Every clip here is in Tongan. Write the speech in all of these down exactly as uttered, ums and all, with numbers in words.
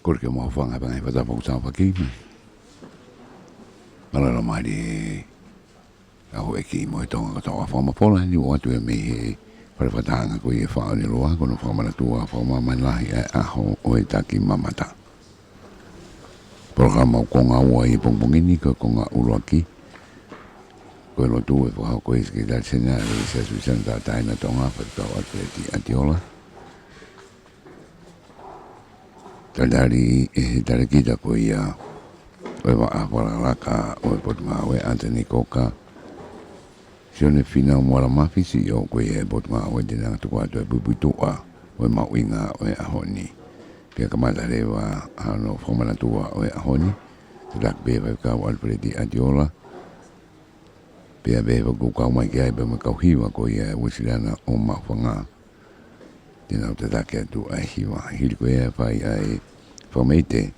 Kole ke mau hūfanga he ngaahi fakatapu kuo tau fai mai. Mālō e laumālie ʻa houʻeiki mo e Tonga kotoa. Fakamafola ni ʻoatu ia mei he fale fakatahaʻanga ko ia ʻi Faʻaʻoneloa, ko hono fakamanatua fakamāmani lahi ʻa e ʻaho ʻo e takimamata. Polokalama ʻoku konga ua ʻi he pongipongi ni, ko e konga ʻuluaki, ko e lotu ʻe fakahoko ʻe he Sekelitali Senitale ʻo e Siasi Uēsiliana Tauʻatāina ʻo Tonga, Faifekau ʻAlifeleti ʻAtiola. Talitali ʻe he talēkita ko ia ʻo e Vaʻa Fakalakalaka ʻo e Potungāue, ʻAnitoni Koka, Sione Fīnau Moala Mafi, C E O ko ia ʻo e Potungāue, te ne hanga ʻo tuku atu e puipuituʻa ʻo e mahuʻinga ʻo e ʻaho ni. Pea kamata leva hono fakamanatua ʻo e ʻaho ni, tataki pē ʻe he Faifekau ʻAlifeleti ʻAtiola, pea pehē foki ʻoku kau mai ki ai pea mo e kau hiva ko ia ʻa e Uēsiliana ʻo Maʻufanga. Te nau tataki atu ʻa e hiva. Hili ko ia ʻe fai ʻa e fakameite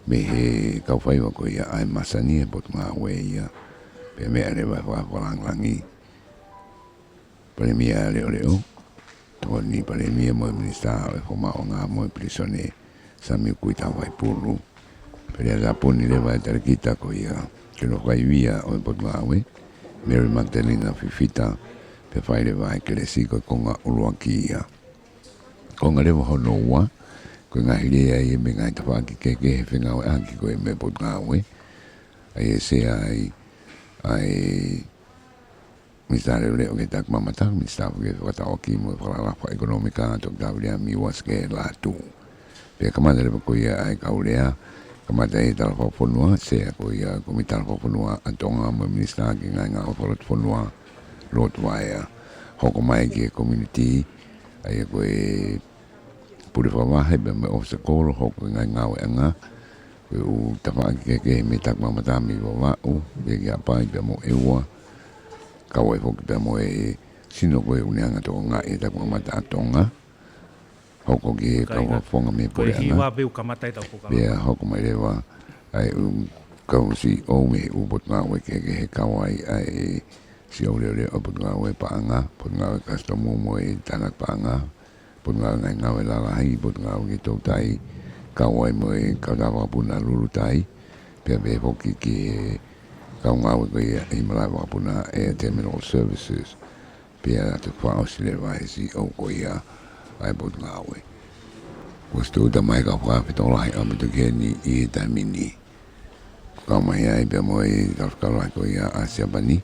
mei he kau faiva ko ia ʻa e masani ʻa e Potungāue ia, pea meʻa leva e fakafakalāngilangi Palēmia Leʻoleʻo, Tokoni Palēmia mo e Minisitā ʻo e Fakamaauʻanga mo e Pilīsone, Samiu Kuitau Vaipulu. Pea lea tāpuni leva e talēkita ko ia ki hono fakaivia ʻo e Potungāue, Mary Magdalena Fifita, pea fai leva e kelesi. Ko e konga ʻuluaki ia. Konga leva hono ua, ko e ngaahi lea ia mei he ngaahi tafaʻaki kehekehe he fengāueʻaki ko ia mei he Potungāue, ʻa ia ʻe sea ai ʻa e Minisitā Leʻoleʻo ki he Takimamata, Minisitā foki ʻo e Fefakatauʻaki mo e Fakalakalaka Fakaʻekonōmika, Toketā Viliami Uasike Lātū. Pea kamata leva ko ia ʻa e kau lea, kamata ʻi he Tala Fakafonua, sea ko ia ʻa e Kōmiti Tala Fakafonua ʻa Tonga mo e Minisitā ki he Ngaahi Ngāue Fakalotofonua, Lord Vaea. Hoko mai ki he community, ʻa ia ko e pule fakavahe pea mo e ʻōfisa kolo, hoko e ngaahi ngāueʻanga, ko e ʻū tafaʻaki kehekehe mei he takimamata mei Vavaʻu, pea ki Haʻapai pea mo ʻEua, kau ai foki pea mo e sino ko ia ʻoku ne hanga ʻo tokangaʻi e takimamata ʻa Tonga, hoko ki he kau fakafofonga mei he puleʻanga. Pea hoko mai leva ʻa e ʻū kau C E O mei he ʻū potungāue kehekehe, kau ai ʻa e C E O leʻoleʻo ʻo e Potungāue Paʻanga, Potungāue Kasitomu mo e Tānaki Paʻanga, Potungāue Ngaahi Ngāue Lalahi, Potungāue ki he Toutai, kau ai mo e Kautaha Vakapuna Lulutai, pea pehē foki ki he kau ngāue ko ia ʻi he malaʻe vakapuna, Air Terminal Services, pea toki fakaʻosi leva ʻe he C E O ko ia ʻa e Potungāue. Kuo ʻosi tūʻuta mai e kau fakafetokolahi ʻaupito ki heni ʻi he taimi ni. Kau mai ai pea mo e kau fakafetokolahi ko ia ʻa Siapani.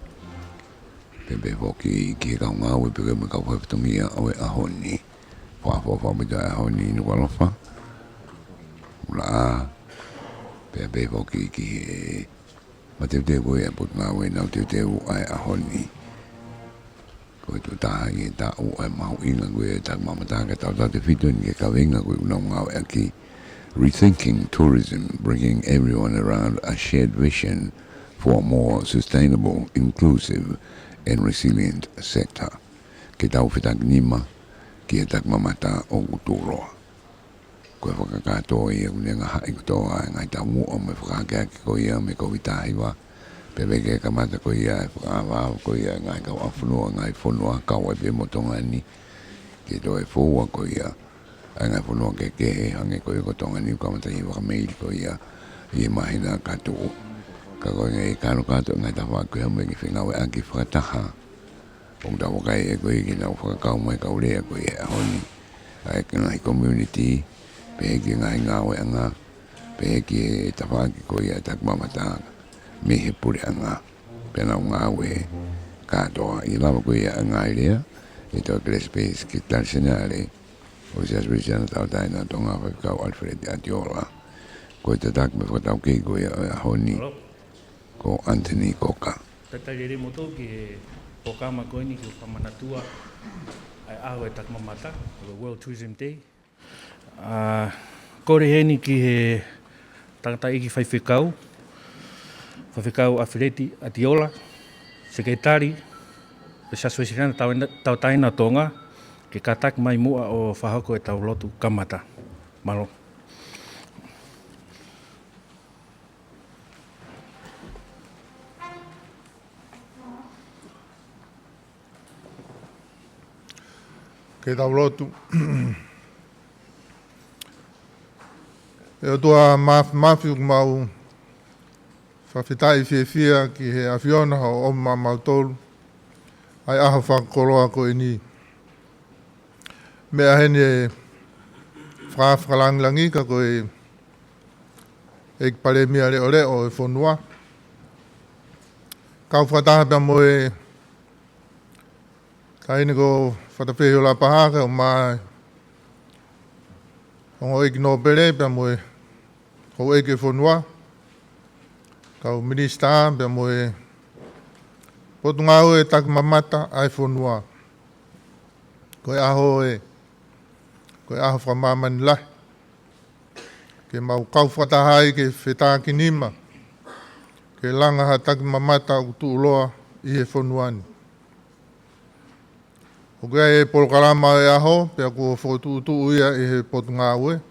Pea pehē foki ki he kau ngāue pea mo e kau fakafetongia ʻo e ʻaho ni. Fakaʻofoʻofa ʻaupito e ʻaho ni Nukuʻalofa. Ula ā. Pea pehē foki ki he mateuteu ko ia ʻa e Potungāue, nau teuteu ʻa e ʻaho ni. Ko e tuʻu taha ʻi he taʻu ʻa e mahuʻinga ko ia ʻo e takimamata, ka tau tautefito eni ki he kaveinga ko ia ʻoku nau ngāueʻaki. Rethinking tourism, bringing everyone around a shared vision for a more sustainable, inclusive and resilient sector. Ke tau fetakinima ki he takimamata ʻoku tuʻuloa. Ko e fakakātoa ia ʻoku ne ngahaʻi kotoa e ngaahi taumuʻa mo e fakaakeake ko ia mei he Kōviti taha hiva. Pea pehē ki he kamata ko ia e fakaava ko ia e ngaahi kauʻāfonua, ngaahi fonua, kau ai pē mo Tonga ni, ke toe foua ko ia ʻa e ngaahi fonua kehekehe hangē ko ia ko Tonga ni, ʻoku kamata ʻi he Vakamēili ko ia ʻi he māhina ka tuʻu. Ka ko e ngaahi kanokato e ngaahi tafaʻaki ko ia mo e ngaahi fengāueʻaki fakataha. ʻOku tau vakai ʻe koe ki heʻenau fakakau mai e kau lea ko ia he ʻaho ni, ʻa e ngaahi community, pehē ki he ngaahi ngāueʻanga, pehē ki he tafaʻaki ko ia ʻo e takimamata mei he puleʻanga. Pea nau ngāue kātoa. ʻI he lava ko ia ʻa e ngaahi lea, ʻe toe kelesi pē ʻe he Sekelitali Senitale ʻo e Siasi Uēsiliana Tauʻatāina ʻo Tonga, Faifekau ʻAlifeleti ʻAtiola. Ko e tataki mo e fakataukei ko ia ʻo e ʻaho ni, ko Anthony Koka. Talitali lelei kimoutolu ki he polokalama ko eni ki he fakamanatua ʻa e ʻaho ʻo e takimamata, ko e World Tourism Day. ʻA, kole heni ki he tangataʻeiki faifekau, Faifekau ʻAlifeleti ʻAtiola, Sekelitali ʻo e Siasi Uēsiliana Tauʻatāina ʻo Tonga, ke kātaki mai muʻa ʻo fakahoko ʻetau lotu kamata. Mālō. Ke tau lotu. ʻE ʻOtua Māfimafi, ʻoku mau fakafetaʻi fiefia ki he ʻAfiona hoʻo ʻomi maʻamautolu ʻa e ʻaho fakakoloa ko eni. Meʻa heni e faka-, fakalāngilangi ka ko e ʻEiki Palēmia Leʻoleʻo ʻo e fonua. Kau fakataha pea mo e taʻahine ko Fatafehi ʻo Lapaha, kae ʻumaʻā e ongo ʻeiki nōpele pea mo e houʻeiki ʻo e fonua, kau minisitā pea mo e Potungāue Takimamata ʻa e fonua. Ko e ʻaho ē, ko e ʻaho fakamāmani lahi ke mau kau fakataha ai ke fetākinima ke langa ha takimamata ʻoku tuʻuloa ʻi he fonua ni. ʻOku ʻi ai e polokalama ʻo e ʻaho, pea kuo fokotuʻutuʻu ia ʻe he Potungāue.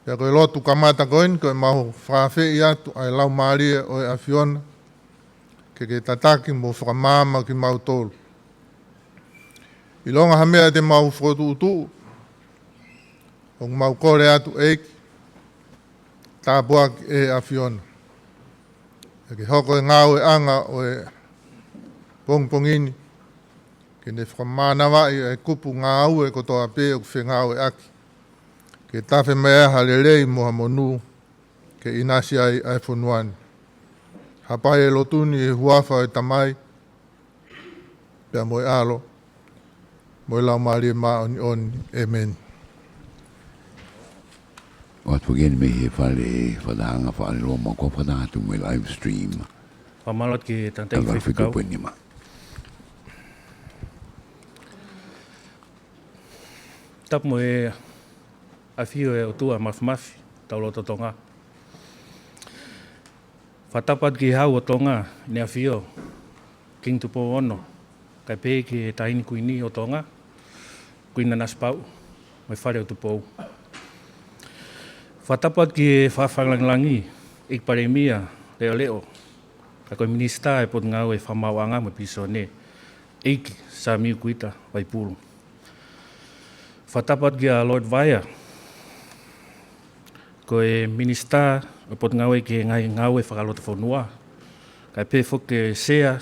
Pea ko e lotu kamata ko eni, ko e mau fakafeʻi atu ʻa e Laumālie ʻo e ʻAfiona ke ke tataki mo fakamaama kimautolu. ʻIlonga ha meʻa te mau fokotuʻutuʻu, ʻoku mau kole atu, ʻEiki, tāpuaki ʻe he ʻAfiona ke ke hoko e ngāueʻanga ʻo e pongipongi ni ke ne fakamānavaʻi e kupu ngāue kotoa pē ʻoku fengāueʻaki, ke tafe mai ai ha lelei mo ha monū ke ʻinasi ai ʻa e fonua ni. Hapai e lotu ni ʻi he huafa ʻo e Tamai, pea mo e ʻAlo, mo e Laumālie Māʻoniʻoni. ʻĒmeni. ʻOatu foki eni mei he fale fakatahaʻanga Fale Loma, ko e fakataha atu mo e live stream. Fakamālō atu ki he tangataʻeiki faifekau. Tapu mo e ʻafio ʻa e ʻOtua Māfimafi, tau loto Tonga. Fakatapu atu ki he Hau ʻo Tonga, ʻEne ʻAfio Kingi Tupou Ono, kae pehē ki he Taʻahine Kuini ʻo Tonga, Kuini Nanasipauʻu, mo e Fale ʻo Tupou. Fakatapu atu ki he Fakafakalāngilangi, ʻEiki Palēmia Leʻoleʻo, kae ko e Minisitā ʻo e Potungāue Fakamaauʻanga mo e Pisone, ʻEiki Samiu Kuita Vaipulu. Fakatapu atu kia Lord Vaea, ko e Minisitā ʻo e Potungāue ki he Ngaahi Ngāue Fakalotofonua, kae pehē foki ki he Sea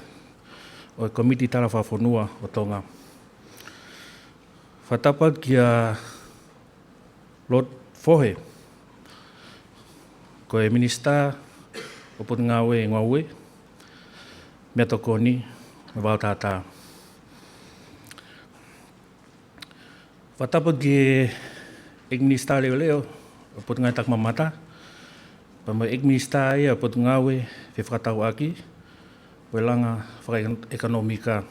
ʻo e Kōmiti Tala Fakafonua ʻo Tonga. Fakatapu atu kia Lord Fohe, ko e Minisitā ʻo e Potungāue Ngoue, Meʻatokoni mo e Vaotātā. Fakatapu atu ki he ʻEiki Minisitā Leʻoleʻo ʻo e Potungāue Takimamata, pea mo e ʻEiki Minisitā ia ʻo e Potungāue Fefakatauʻaki mo e Langa Fakaʻekonōmika,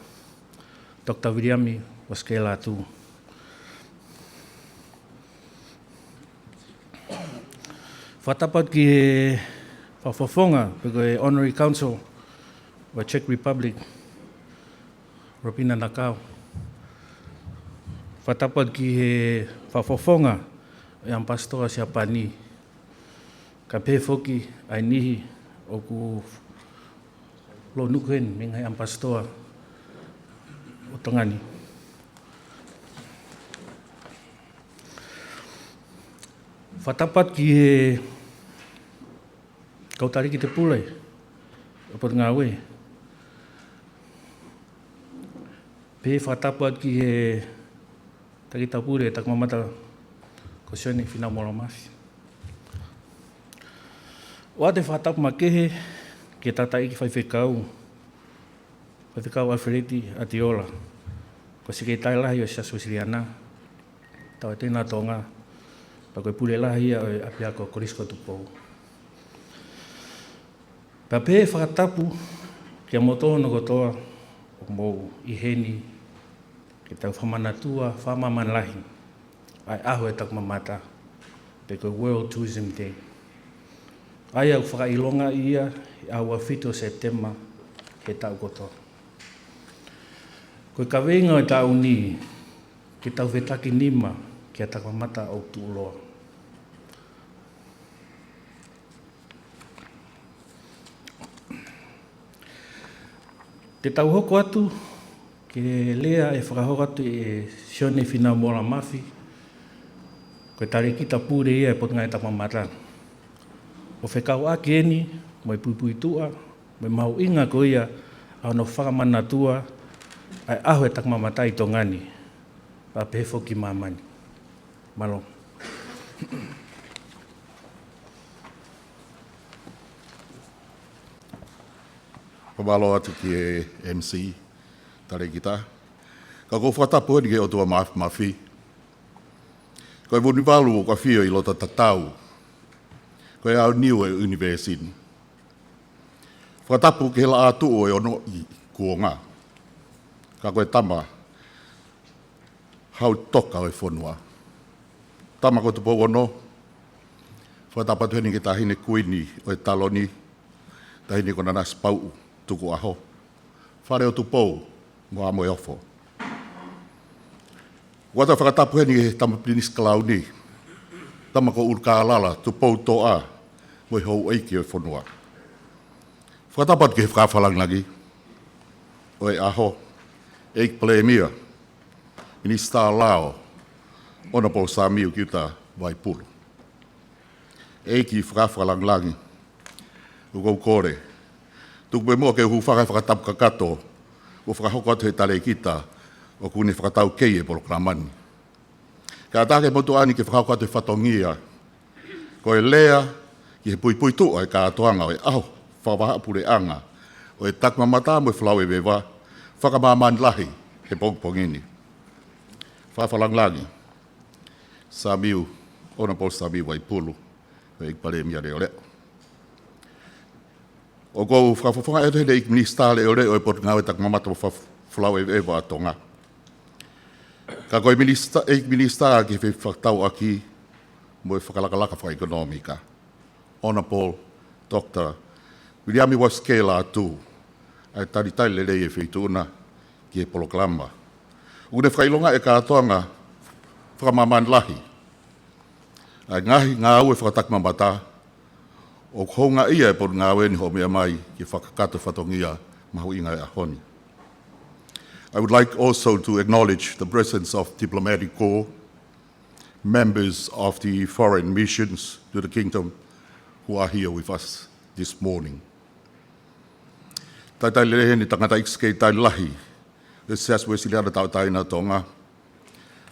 Toketā Viliami Uasikēlā Tū. Fakatapu atu ki he Fakafofonga, pe ko e Honorary Consul ʻo e Czech Republic, Robina Nakao. Fakatapu atu ki he Fakafofonga ʻo e ʻAmipasitoa Siapani, kae pehē foki ʻa e niʻihi ʻoku lōnuku heni mei he ngaahi ʻamipasitoa ʻo Tonga ni. Fakatapu atu ki he kau taliki tēpile ʻo e Potungāue. Pea fakatapu atu ki he Taki Taupule Takimamata ko Sione Fīnaumoala Mafi. ʻOatu e fakatapu makehe ki he tangataʻeiki faifekau, Faifekau ʻAlifeleti ʻAtiola, ko e Sekelitali Lahi ʻo e Siasi Uēsiliana Tauʻatāina ʻo Tonga, pea ko e Pule Lahi ia ʻo e ʻApiako Kolisi ko Tupou. Pea pehē fakatapu kia moutolu hono kotoa ʻoku mou ʻi heni ke tau fakamanatua fakamāmani lahi ʻa e ʻaho ʻo e takimamata, pe ko e World Tourism Day, ʻa ia ʻoku fakaʻilongaʻi ia he ʻaho ua fitu ʻo Sepitema he taʻu kotoa. Ko e kaveinga ʻo e taʻu ni, ke tau fetākinima ki ha takimamata ʻoku tuʻuloa. Te tau hoko atu ki he lea ʻe fakahoko atu ʻe Sione Fīnaumoala Mafi, ko Ko e talēkita pule ia ʻo e Potungāue Takimamata. ʻOku fekauʻaki eni mo e puipuituʻa mo e mahuʻinga ko ia ʻa hono fakamanatua ʻa e ʻaho ʻo e takimamata ʻi Tonga ni, pea pehē foki ki māmani. Mālō. Fakamālō atu ki he M C, talēkita. Ka ʻoku ou fakatapu heni ki he ʻOtua Māfimafi. Ko e Vunivalu ʻoku ʻafio ʻi loto tatau, ko e aoniu ʻo e ʻunivēsi ni. Fakatapu ki he Laʻā Tuʻu ʻo e Ono ʻi Kuonga, ka ko e tama hau toka ʻo e fonua. Tama ko Tupou Ono, fakatapu atu heni ki he Taʻahine Kuini ʻo e Taloni, Taʻahine ko Nanasipauʻu Tukuʻaho, Fale ʻo Tupou mo ʻAmoeofo. ʻOatu e fakatapu heni ki he Tama Pilinisi Kalauni, Tama ko ʻUlukālala Tupoutoʻa mo e houʻeiki ʻo e fonua. Fakatapu atu ki he Fakafakalāngilangi ʻo e ʻaho, ʻEiki Palēmia, Minisitā Lao, Honourable Samiu Kiuta Vaipulu. ʻEiki Fakafakalāngilangi, ʻoku ou kole, tuku pē muʻa ke u hūfanga he fakatapu kakato kuo fakahoko atu ʻe he talēkita ʻoku ne fakataukei e polokalama ni. Kae ʻatā ki he motuʻa ni ke fakahoko atu e fatongia ko e lea ki he puipuituʻa ʻo e kātoanga ʻo e ʻaho fakavahaʻapuleʻanga ʻo e takimamata mo e folau ʻeveva fakamāmani lahi he pongipongi ni. Fakafakalāngilangi, Samiu, Honourable Samiu Vaipulu, ʻEiki Palēmia Leʻoleʻo. ʻOku ou fakafofongaʻi atu heni ʻEiki Minisitā Leʻoleʻo ʻo e Potungāue Takimamata mo e Fa-, Folau ʻEveʻeva ʻa Tonga. Ka ko e Minisitā, ʻEiki Minisitā ki he Fefakatauʻaki mo e Fakalakalaka Fakaʻekonōmika, Honourable Doctor Viliami Uasikehe Lātū, ʻa e talitali lelei e Feituʻu na ki he polokalama. ʻOku ne fakaʻilongaʻi e kātoanga fakamāmani lahi ʻa e ngaahi ngāue fakatakimamata ʻoku houngaʻia ʻe he Potungāue ni hoʻo meʻa mai ke fakakakato e fatongia mahuʻinga ʻo e ʻaho ni. I would like also to acknowledge the presence of diplomatic corps, members of the foreign missions to the kingdom who are here with us this morning. Talitali lelei heni Tangataʻeiki Sekelitali Lahi ʻo e Siasi Uēsiliana Tauʻatāina ʻo Tonga,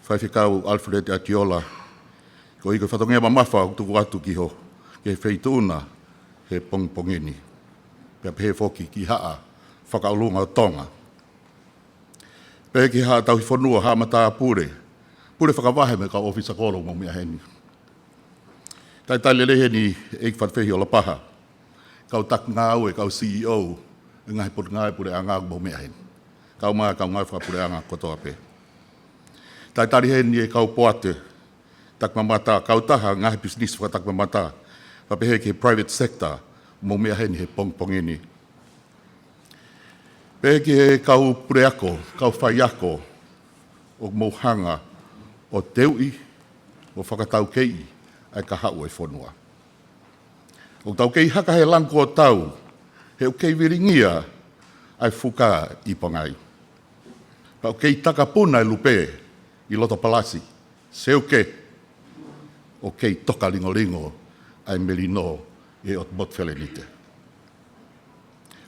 Faifekau Alfred Atiola, koeʻuhi ko e fatongia mamafa ʻoku tuku atu ki ho, ki he Feituʻu na he pongipongi ni. Pea pehē foki ki he Haʻa Fakaʻolunga ʻo Tonga. Pehē ki he Haʻa Tauhi Fonua, Haʻa Matāpule, Pule Fakavahe mo e kau ʻōfisa kolo ʻoku mou meʻa heni. Talitali lelei heni ʻEiki Fale Fehiʻa Lapaha, kau taki ngāue, kau C E O ʻo e ngaahi potungāue puleʻanga ʻoku mou meʻa heni. Kaeʻumaʻā e kau ngāue fakapuleʻanga kotoa pē. Talitali heni e kau poate takimamata, kautaha ngaahi pisinisi fakatakimamata, pea pehē ki he private sector ʻoku mou meʻa heni he pongipongi ni. Pehē ki he kau puleako, kau faiako ʻoku mou hanga ʻo teuʻi mo fakataukeiʻi ʻa e kahaʻu ʻo e fonua. ʻOku tau kei haka he langi kuo tau, he ʻoku kei vilingia ʻa e fuka ʻi Pangai. Pea ʻoku kei takapuna e lupe ʻi loto palasi, seuke, ʻoku kei toka lingolingo ʻa e melino ʻi he ʻotu motu felenite.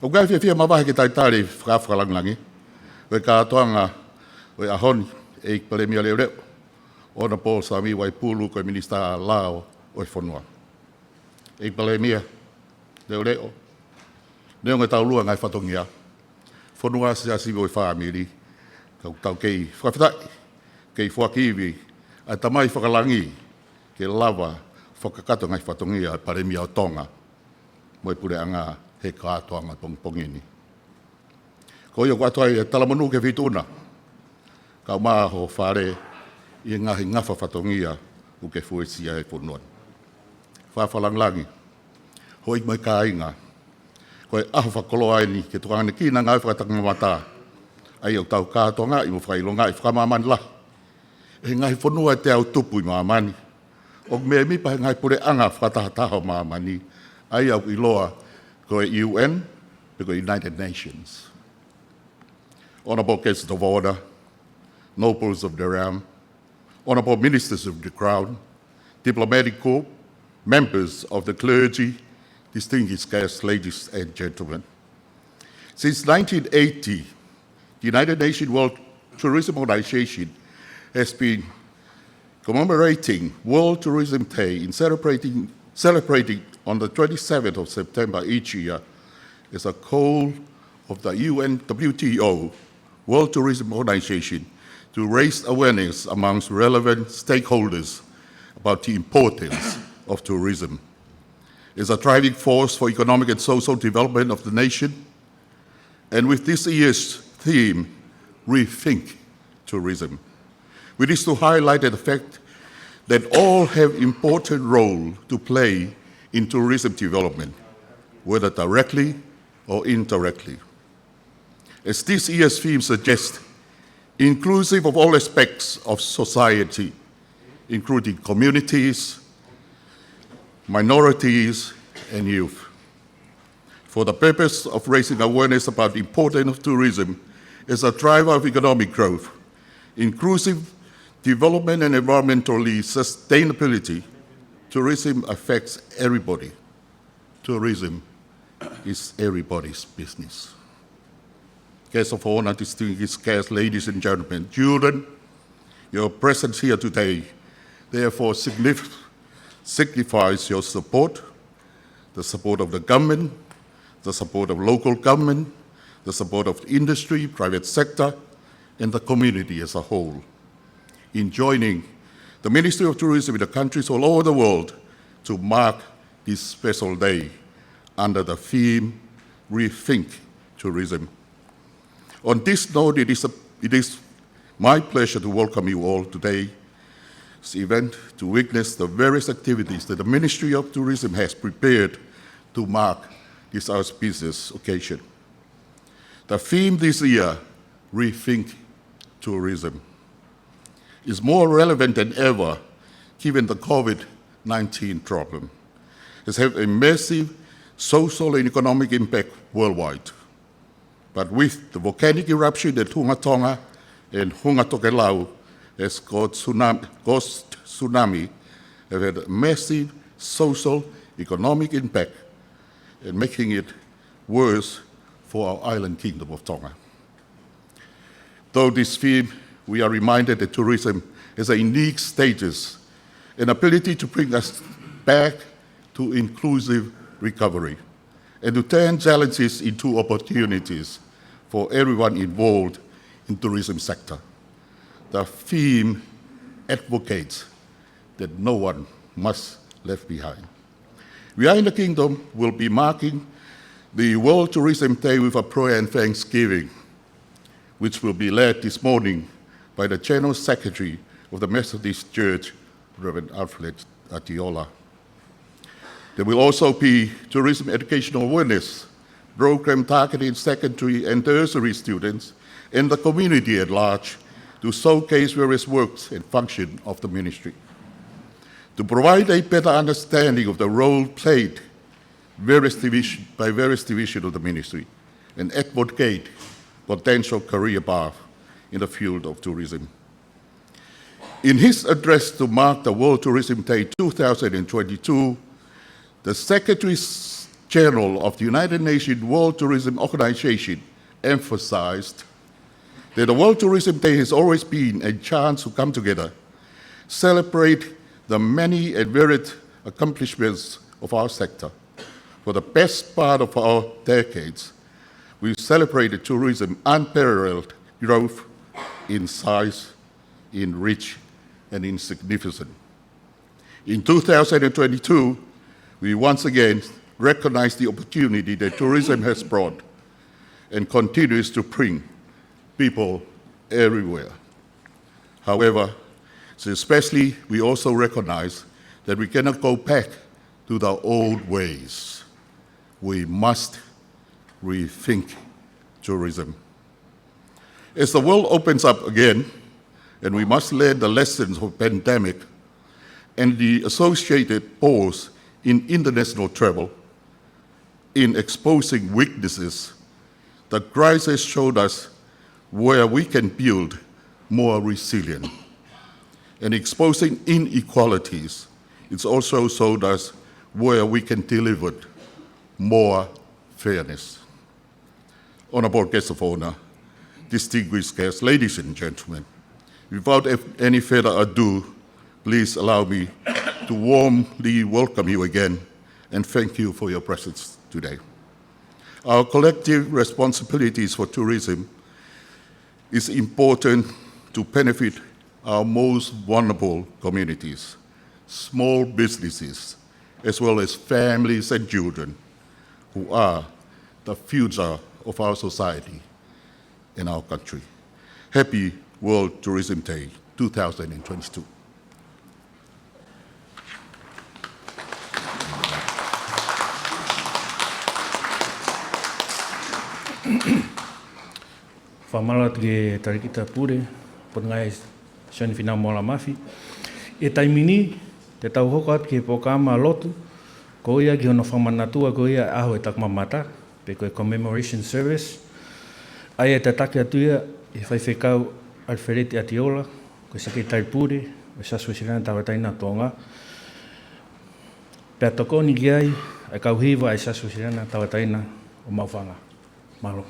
ʻOku ou fiefia mavahe ke talitali fakafakalāngilangi ʻo e kātoanga ʻo e ʻaho ni, ʻEiki Palēmia Leʻoleʻo, Honourable Samiu Vaipulu, ko e Minisitā Lao ʻo e fonua. ʻEiki Palēmia Leʻoleʻo, neongo ʻetau lua ngaahi fatongia, fonua, siasi mo e fāmili, ka ʻoku tau kei fakafetaʻi, kei foaki ivi ʻa e Tamai Fakalangi ke lava fakakakato e ngaahi fatongia ʻa e Palēmia ʻo Tonga mo e puleʻanga he kātoanga pongipongi ni. Ko ia ʻoku ʻoatu ai e talamonū ki he Feituʻu na, kaeʻumaʻā ho fale ʻi he ngaahi ngafa fatongia ʻoku ke fuesia he fonua ni. Fakafakalāngilangi, houʻeiki mo e kāinga, ko e ʻaho fakakoloa eni ke tukuange ki he ngāue fakatakimamata, ʻa ia ʻoku tau kātoangaʻi mo fakaʻilongaʻi fakamāmani lahi ʻe he ngaahi fonua ʻe teau tupu ʻi māmani, ʻoku mēmipa he ngaahi puleʻanga fakatahataha ʻo māmani, ʻa ia ʻoku ʻiloa ko e U N, pe ko e United Nations. Honourable Guests of Honour, Nobles of the Realm, Honourable Ministers of the Crown, diplomatic corps, members of the clergy, distinguished guests, ladies and gentlemen. Since nineteen eighty, the United Nations World Tourism Organization has been commemorating World Tourism Day in celebrating, celebrating on the twenty-seventh of September each year as a goal of the U N W T O, World Tourism Organization, to raise awareness amongst relevant stakeholders about the importance of tourism as a driving force for economic and social development of the nation. And with this year's theme, Rethink Tourism, we wish to highlight the fact that all have important role to play in tourism development, whether directly or indirectly. As this year's theme suggests, inclusive of all aspects of society, including communities, minorities, and youth. For the purpose of raising awareness about the importance of tourism as a driver of economic growth, inclusive development, and environmentally sustainability, tourism affects everybody. Tourism is everybody's business. Guests of honor, distinguished guests, ladies and gentlemen, children, your presence here today therefore signif-, signifies your support, the support of the government, the support of local government, the support of the industry, private sector, and the community as a whole in joining the Ministry of Tourism in the countries all over the world to mark this special day under the theme Rethink Tourism. On this note, it is a, it is my pleasure to welcome you all today this event to witness the various activities that the Ministry of Tourism has prepared to mark this auspicious occasion. The theme this year, Rethink Tourism, is more relevant than ever given the COVID nineteen problem. It's had a massive social and economic impact worldwide. But with the volcanic eruption at Hunga Tonga and Hunga Tokelau, as Ghost Tsunami, Ghost Tsunami have had a massive social, economic impact and making it worse for our island kingdom of Tonga. Though this theme, we are reminded that tourism has a unique status, an ability to bring us back to inclusive recovery and to turn challenges into opportunities for everyone involved in tourism sector. The theme advocates that no one must left behind. We are in the Kingdom will be marking the World Tourism Day with a prayer and thanksgiving, which will be led this morning by the General Secretary of the Methodist Church, Reverend Alfred Atiola. There will also be tourism educational awareness program targeting secondary and tertiary students and the community at large to showcase various works and function of the ministry. To provide a better understanding of the role played various division, by various division of the ministry and advocate potential career path in the field of tourism. In his address to mark the World Tourism Day two thousand twenty-two, the Secretary General of the United Nations World Tourism Organization emphasized that the World Tourism Day has always been a chance to come together, celebrate the many and varied accomplishments of our sector. For the best part of our decades, we celebrated tourism unparalleled growth in size, in reach, and in significance. In two thousand twenty-two, we once again recognized the opportunity that tourism has brought and continues to bring people everywhere. However, especially we also recognize that we cannot go back to the old ways. We must rethink tourism. As the world opens up again, and we must learn the lessons of pandemic and the associated pause in international travel, in exposing weaknesses, the crisis showed us where we can build more resilient and exposing inequalities It's also showed us where we can deliver more fairness. Honorable guests of honor, distinguished guests, ladies and gentlemen, without any further ado, please allow me to warmly welcome you again and thank you for your presence today. Our collective responsibilities for tourism is important to benefit our most vulnerable communities, small businesses, as well as families and children who are the future of our society and our country. Happy World Tourism Day two thousand and twenty-two. Fakamālō atu ki he Talēkita Pule, Potungāue Sione Fīnau Moala Mafi. ʻI he taimi ni, te tau hoko atu ki he polokalama lotu, ko ia ki hono fakamanatua ko ia ʻaho ʻo e Taku Mamata, pe ko e commemoration service, ʻa ia ʻe tataki atu ia ʻe he Faifekau ʻAlifeleti ʻAtiola, ko e Sekelitali Pule ʻo e Siasi Uēsiliana Tauʻatāina ʻo Tonga, pea tokoni ki ai ʻa e kau hiva ʻa e Siasi Uēsiliana Tauʻatāina ʻo Maʻufanga. Mālō.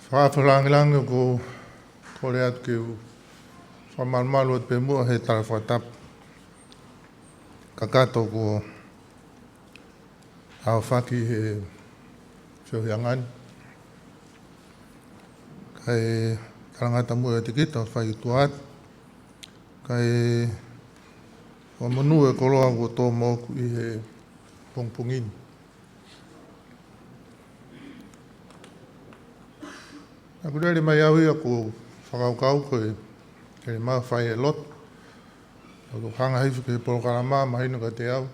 Fakaafe lāngilangi ʻoku ou kole atu ke u fakamalumalu atu pē muʻa he tala fakatapu kakato kuo aofaki he feohiʻanga ni. Kae talangata muʻa ʻiate kita ʻo fai ʻutuāfanga. Kae fakamonū e koloa kuo tō moʻoku ʻi he pongipongi ni. Naʻa ku lele mai au ia ʻoku ou fakakaukau ko e, ke le mau fai e lotu. ʻOku hanga hifo ki he polokalama, mahino kiate au.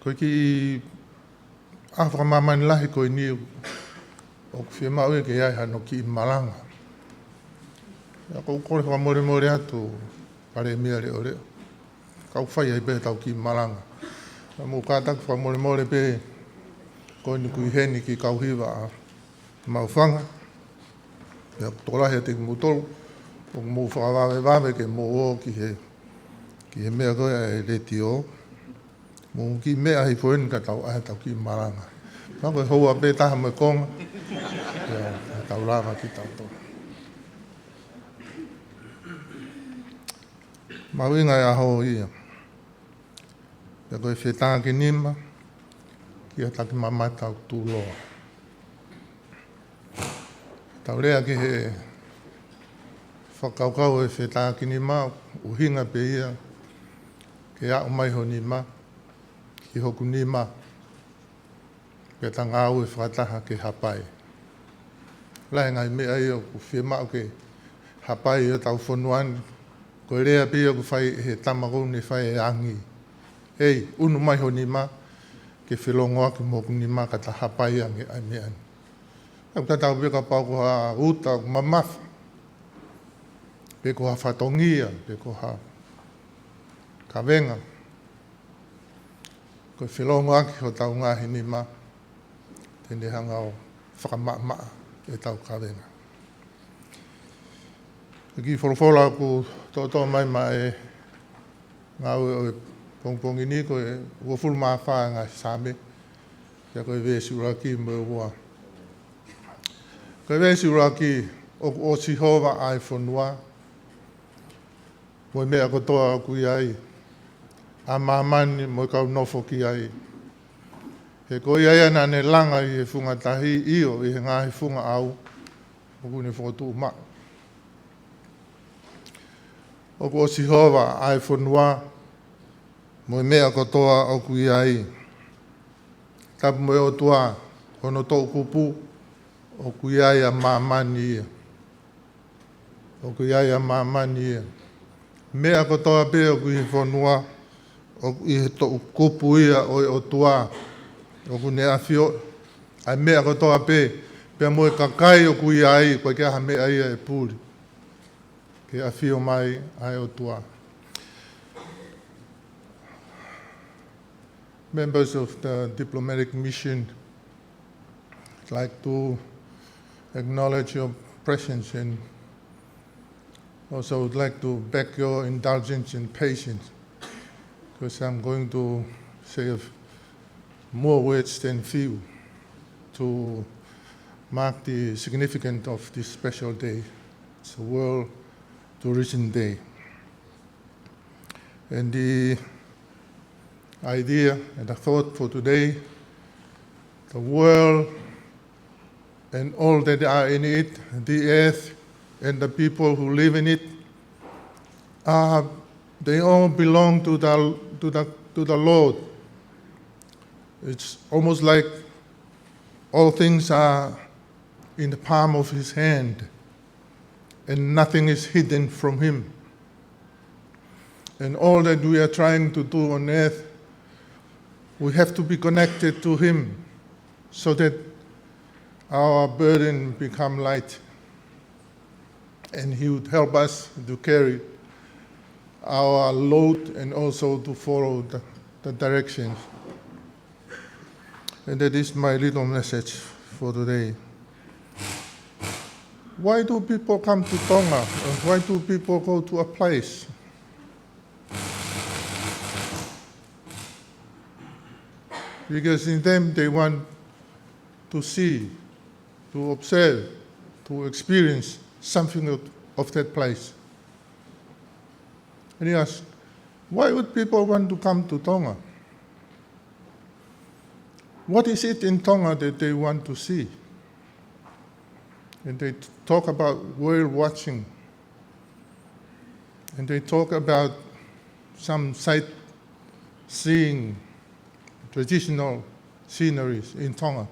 Ko e kiʻi ʻaho fakamāmani lahi ko eni ʻoku fiemaʻu ia ke ʻi ai hano kiʻi malanga. ʻA ia ʻoku ou kole fakamolemole atu Palēmia Leʻoleʻo. Kau fai ai pē ʻetau kiʻi malanga. Ka mou kātaki fakamolemole pē ko eni ʻoku ʻi heni kiʻi kau hiva ʻa Maʻufanga. Pea ʻoku tokolahi ʻiate kimoutolu ʻoku mou fakavavevave ke mou ō ki he, ki he meʻa ko ē ʻa e letiō. Mou kiʻi meʻa hifo eni ka tau ʻai ʻetau kiʻi malanga. Ka ko e houa pē taha mo e konga. Pea tau lava kitautolu. Mahuʻinga e ʻaho ia. Pea ko e fetākinima kia Takimamata ʻoku tuʻuloa. Tau lea ki he fakakaukau e fetākinima, ʻuhinga pē ia ke aʻu mai ho nima ki hoku nima. Pea ta ngāue fakataha ke hapai. Lahi e ngaahi meʻa ia ʻoku fiemaʻu ke hapai ʻi hotau fonua ni. Ko e lea pē ia ʻoku fai ʻe he tama ko eni ʻoku fai e angi. ʻEi, ʻunu mai ho nima ke felongoaki mo hoku nima ka ta hapai ange ʻa e meʻa ni. ʻOku tatau pē kapau ko ha uta ʻoku mamafa, pe ko ha fatongia, pe ko ha kavenga. Ko e felongoaki hotau ngaahi nima, te ne hanga ʻo fakamaʻamaʻa ʻetau kavenga. Ko e kiʻi folofola ʻoku toʻotoʻo mai maʻa e ngāue ʻo e pongipongi ni ko e uofulu mā fā e ngaahi Saame, pea ko e veesi ʻuluaki mo e ua. Ko e veesi ʻuluaki, ʻoku ʻo Sihova ʻa e fonua, mo e meʻa kotoa ʻoku ʻi ai, ʻa māmani mo e kau nofo ki ai. He ko ia ia naʻa ne langa ʻi he funga tahi, ʻio, ʻi he ngaahi funga ʻau ʻoku ne fokotuʻu maʻu. ʻOku ʻo Sihova ʻa e fonua, mo e meʻa kotoa ʻoku ʻi ai. Tapu mo e ʻOtua, hono toʻukupu, ʻoku ʻi ai ʻa māmani ia. ʻOku ʻi ai ʻa māmani ia. Meʻa kotoa pē ʻoku ʻi he fonua, ʻoku ʻi he toʻukupu ia ʻo e ʻOtua, ʻoku ne ʻafioʻi ʻa e meʻa kotoa pē, pea mo e kakai ʻoku ʻi ai, ʻoku ʻikai ha meʻa ia ʻe puli ke ʻafio mai ʻa e ʻOtua. Members of the diplomatic mission, I'd like to acknowledge your presence and also would like to beg your indulgence and patience, because I'm going to say a f-, more words than few to mark the significance of this special day. It's a World Tourism Day. And the idea and the thought for today, the world and all that are in it, the earth and the people who live in it, uh, they all belong to the, to the, to the Lord. It's almost like all things are in the palm of his hand, and nothing is hidden from him. And all that we are trying to do on earth, we have to be connected to him so that our burden become light. And he would help us to carry our load and also to follow the, the directions. And that is my little message for today. Why do people come to Tonga? And why do people go to a place? Because in them they want to see, to observe, to experience something of, of that place. And he asked, "Why would people want to come to Tonga? What is it in Tonga that they want to see?" And they t-, talk about whale watching. And they talk about some sightseeing, traditional sceneries in Tonga.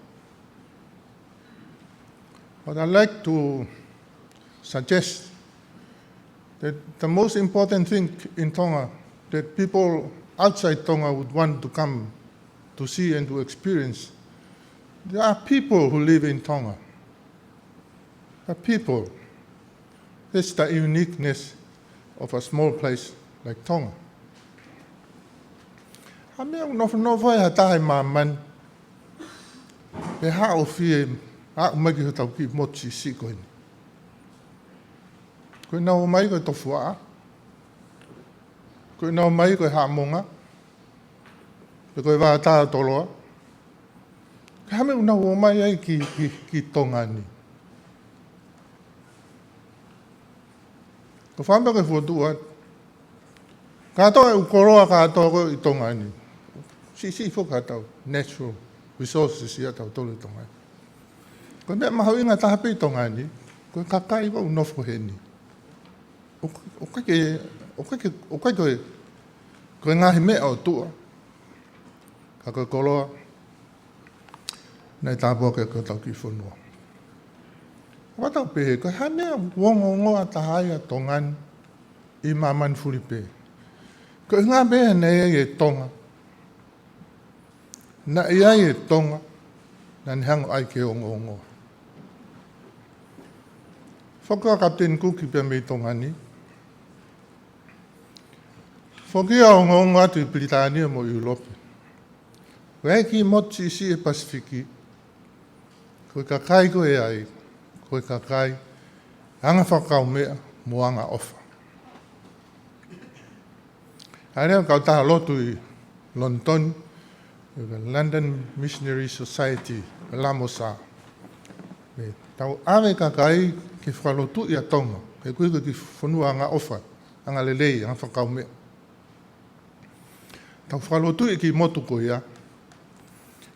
But I'd like to suggest that the most important thing in Tonga that people outside Tonga would want to come to see and to experience, there are people who live in Tonga. The people. That's the uniqueness of a small place like Tonga. Ha meʻa ʻoku nofonofo ai ha taha ʻi māmani, pea haʻu ʻo fie aʻu mai ki hotau kiʻi motu siʻisiʻi ko eni. Ko ʻenau ō mai ko e tofuaʻa, ko ʻenau ō mai ko e haʻamonga, pe ko e vātā ʻo Toloa. Ko e hā e meʻa ʻoku nau ō mai ai ki, ki, ki Tonga ni? Ko e fakaʻamu ke fokotuʻu atu, kātoa e ʻū koloa kātoa ko ē ʻi Tonga ni, siʻisiʻi foki ʻetau natural resources ʻiate kitautolu ʻi Tonga ni. Ko e meʻa mahuʻinga taha pē ʻi Tonga ni, ko e kakai ko ē ʻoku nofo heni. ʻOku, ʻoku ʻikai ke, ʻoku ʻikai ke, ʻoku ʻikai ko e, ko e ngaahi meʻa ʻo tuʻa, ka ko e koloa naʻe tāpuaki ʻaki hotau kiʻi fonua. Ka tau pehē, ko e hā e meʻa ʻoku ongoongoa taha ai ʻa Tonga ni ʻi māmani fulipē? Ko e ʻuhinga pē naʻe ʻi ai e Tonga. Naʻe ʻi ai e Tonga, naʻa ne hanga ʻo ʻai ke ongoongoa. Foki ʻa Kapiteni Kuki pea mei Tonga ni. Foki ia ʻo ongoongo atu ʻi Pilitānia mo ʻIulope. Ko e kiʻi motu siʻisiʻi ʻi he Pasifiki, ko e kakai ko ē ʻi ai, ko e kakai anga fakakaumeʻa mo anga ʻofa. ʻAi leva e kautaha lotu ʻi Lonitoni, ko e London Missionary Society, ko e Lamosa. Pea tau ʻave e kakai ke fakalotuʻi ʻa Tonga, he ko e kiʻi fonua anga ʻofa, anga lelei, anga fakakaumeʻa. Tau fakalotuʻi e kiʻi motu ko ia,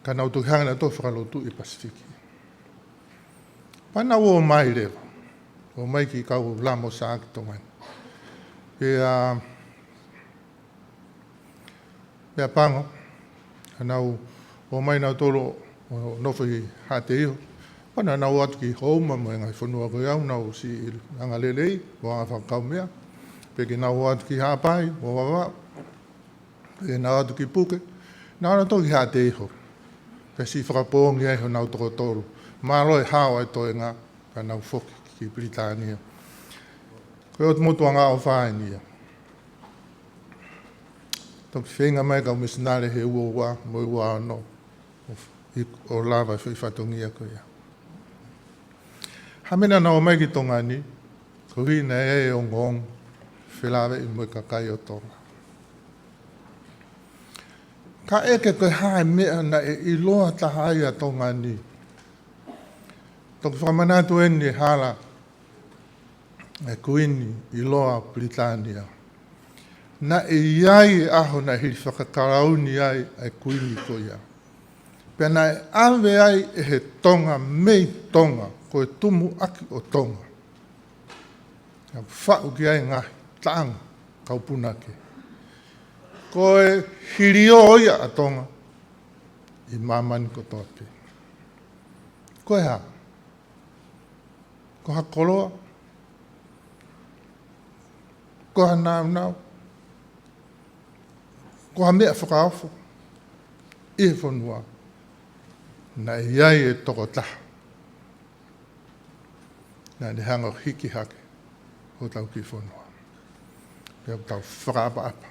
ka nau toki hanga ʻo fakalotuʻi e Pasifiki. Pea nau ō mai leva, ō mai e kiʻi kau Lamosa ki Tonga ni. Pea, pea pango, ʻa nau ō mai nautolu ʻo nofo ʻi Haʻateiho. Pea naʻa nau ō atu ki Houma mo e ngaahi fonua ko ia ʻoku nau siʻi anga lelei, mo anga fakakaumeʻa. Pea ke nau ō atu ki Haʻapai, mo Vavaʻu. Pea ke nau ō atu ki Puke, nau ō nautolu ki Haʻateiho. Pea siʻi fakapoongi ai honau toko tolu. Mālō e hao e toenga, pea nau foki ki Pilitānia. Ko e ʻotu motu anga ʻofa eni ia. Toki feinga mai kau misinale he ua ua mo e ua ono ʻo lava e foʻi fatongia ko ia. Hā e meʻa naʻa nau ō mai ki Tonga ni, ko e ʻuhi naʻe ʻi ai e ongoongo felāveʻi mo e kakai ʻo Tonga. Kae ʻeke ko e hā e meʻa naʻe ʻiloa taha ai ʻa Tonga ni. Toki fakamanatu eni e hala ʻa e Kuini ʻiloa ʻo Pilitānia. Naʻe ʻi ai e ʻaho naʻe hili fakakalauni ai ʻa e Kuini ko ia. Pea naʻe ʻave ai ʻe he Tonga mei Tonga, ko e tumuʻaki ʻo Tonga. Naʻe faʻu ki ai e ngaahi taʻanga kau punake. Ko e hilio ia ʻa Tonga ʻi māmani kotoa pē. Ko e hā? Ko ha koloa, ko ha nāunau, ko ha meʻa fakaofo ʻi he fonua, naʻe ʻi ai e tokotaha naʻa ne hanga ʻo hiki hake hotau kiʻi fonua. Pea ʻoku tau fakaʻapaʻapa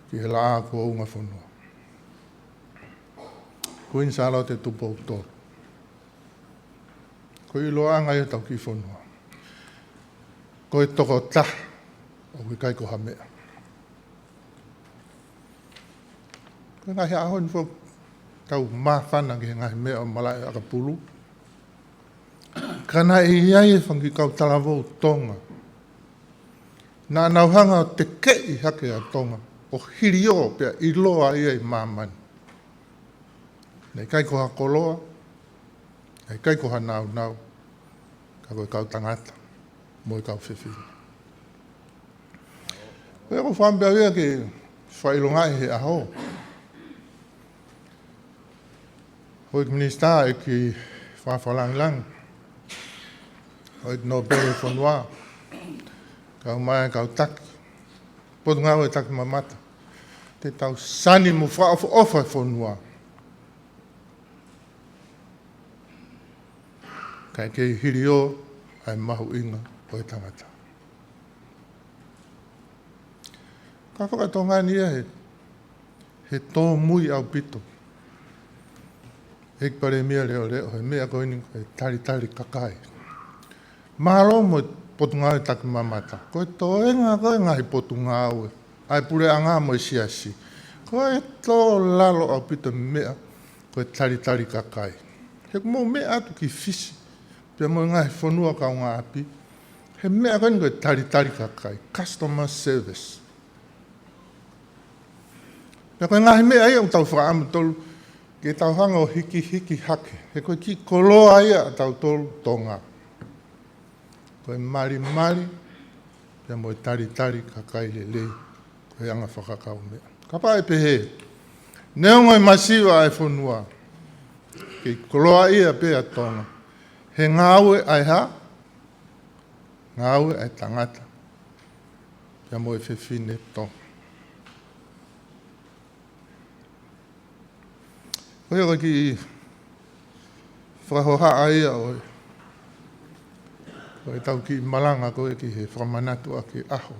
ki he laʻā kuo unga fonua, Kuini Sālote Tupou Tolu. Ko e ʻiloʻanga ia ʻo hotau kiʻi fonua. Ko e tokotaha, ʻoku ʻikai ko ha meʻa. Ko e ngaahi ʻaho ni foki ʻoku tau māfana ki he ngaahi meʻa ʻo malaʻe ʻakapulu. Ka naʻe ʻi ai e fanga kiʻi kau talavou Tonga naʻa nau hanga ʻo tekeʻi hake ʻa Tonga ʻo hilio pea ʻiloa ia ʻi māmani. Naʻe ʻikai ko ha koloa, naʻe ʻikai ko ha nāunau, ka ko e kau tangata mo e kau fefine. Ko ia ʻoku ou fakaʻamu pē au ia ke fakaʻilongaʻi he ʻaho, Houʻeiki Minisitā, ʻEiki Fakalangilangi, Houʻeiki Nōpele ʻo e fonua, kau mai e kau taki, Potungāue Takimamata, te tau sani mo fakaʻofoʻofa e fonua, kae kei hilio ʻa e mahuʻinga ʻo e tangata. Ka fakatonga ni ia he, he tōmui ʻaupito ʻEiki Palēmia Leʻoleʻo he meʻa ko eni ko e talitali kakai. Mālō mo e Potungāue Takimamata. Ko e toenga ko e ngaahi potungāue ʻa e puleʻanga mo e siasi, ko e tō lalo ʻaupito e meʻa ko e talitali kakai. He ʻoku mou meʻa atu ki Fisi pea mo e ngaahi fonua kaungāʻapi he meʻa ko eni ko e talitali kakai, customer service. Pea ko e ngaahi meʻa ia ʻoku tau fakaʻamu tolu ke tau hanga ʻo hikihiki hake, he ko e kiʻi koloa ia ʻatautolu Tonga. Ko e malimali pea mo e talitali kakai lelei, ko e anga fakakaumeʻa. Kapau ʻe pehē, neongo e masiva ʻa e fonua, kei koloaʻia pē ʻa Tonga he ngāue ʻa e hā? Ngāue ʻa e tangata pea mo e fefine Tonga. Ko ia ko e kiʻi fakahohaʻa ia ʻo e, ʻo ʻetau kiʻi malanga ko ē ki he fakamanatu ʻaki e ʻaho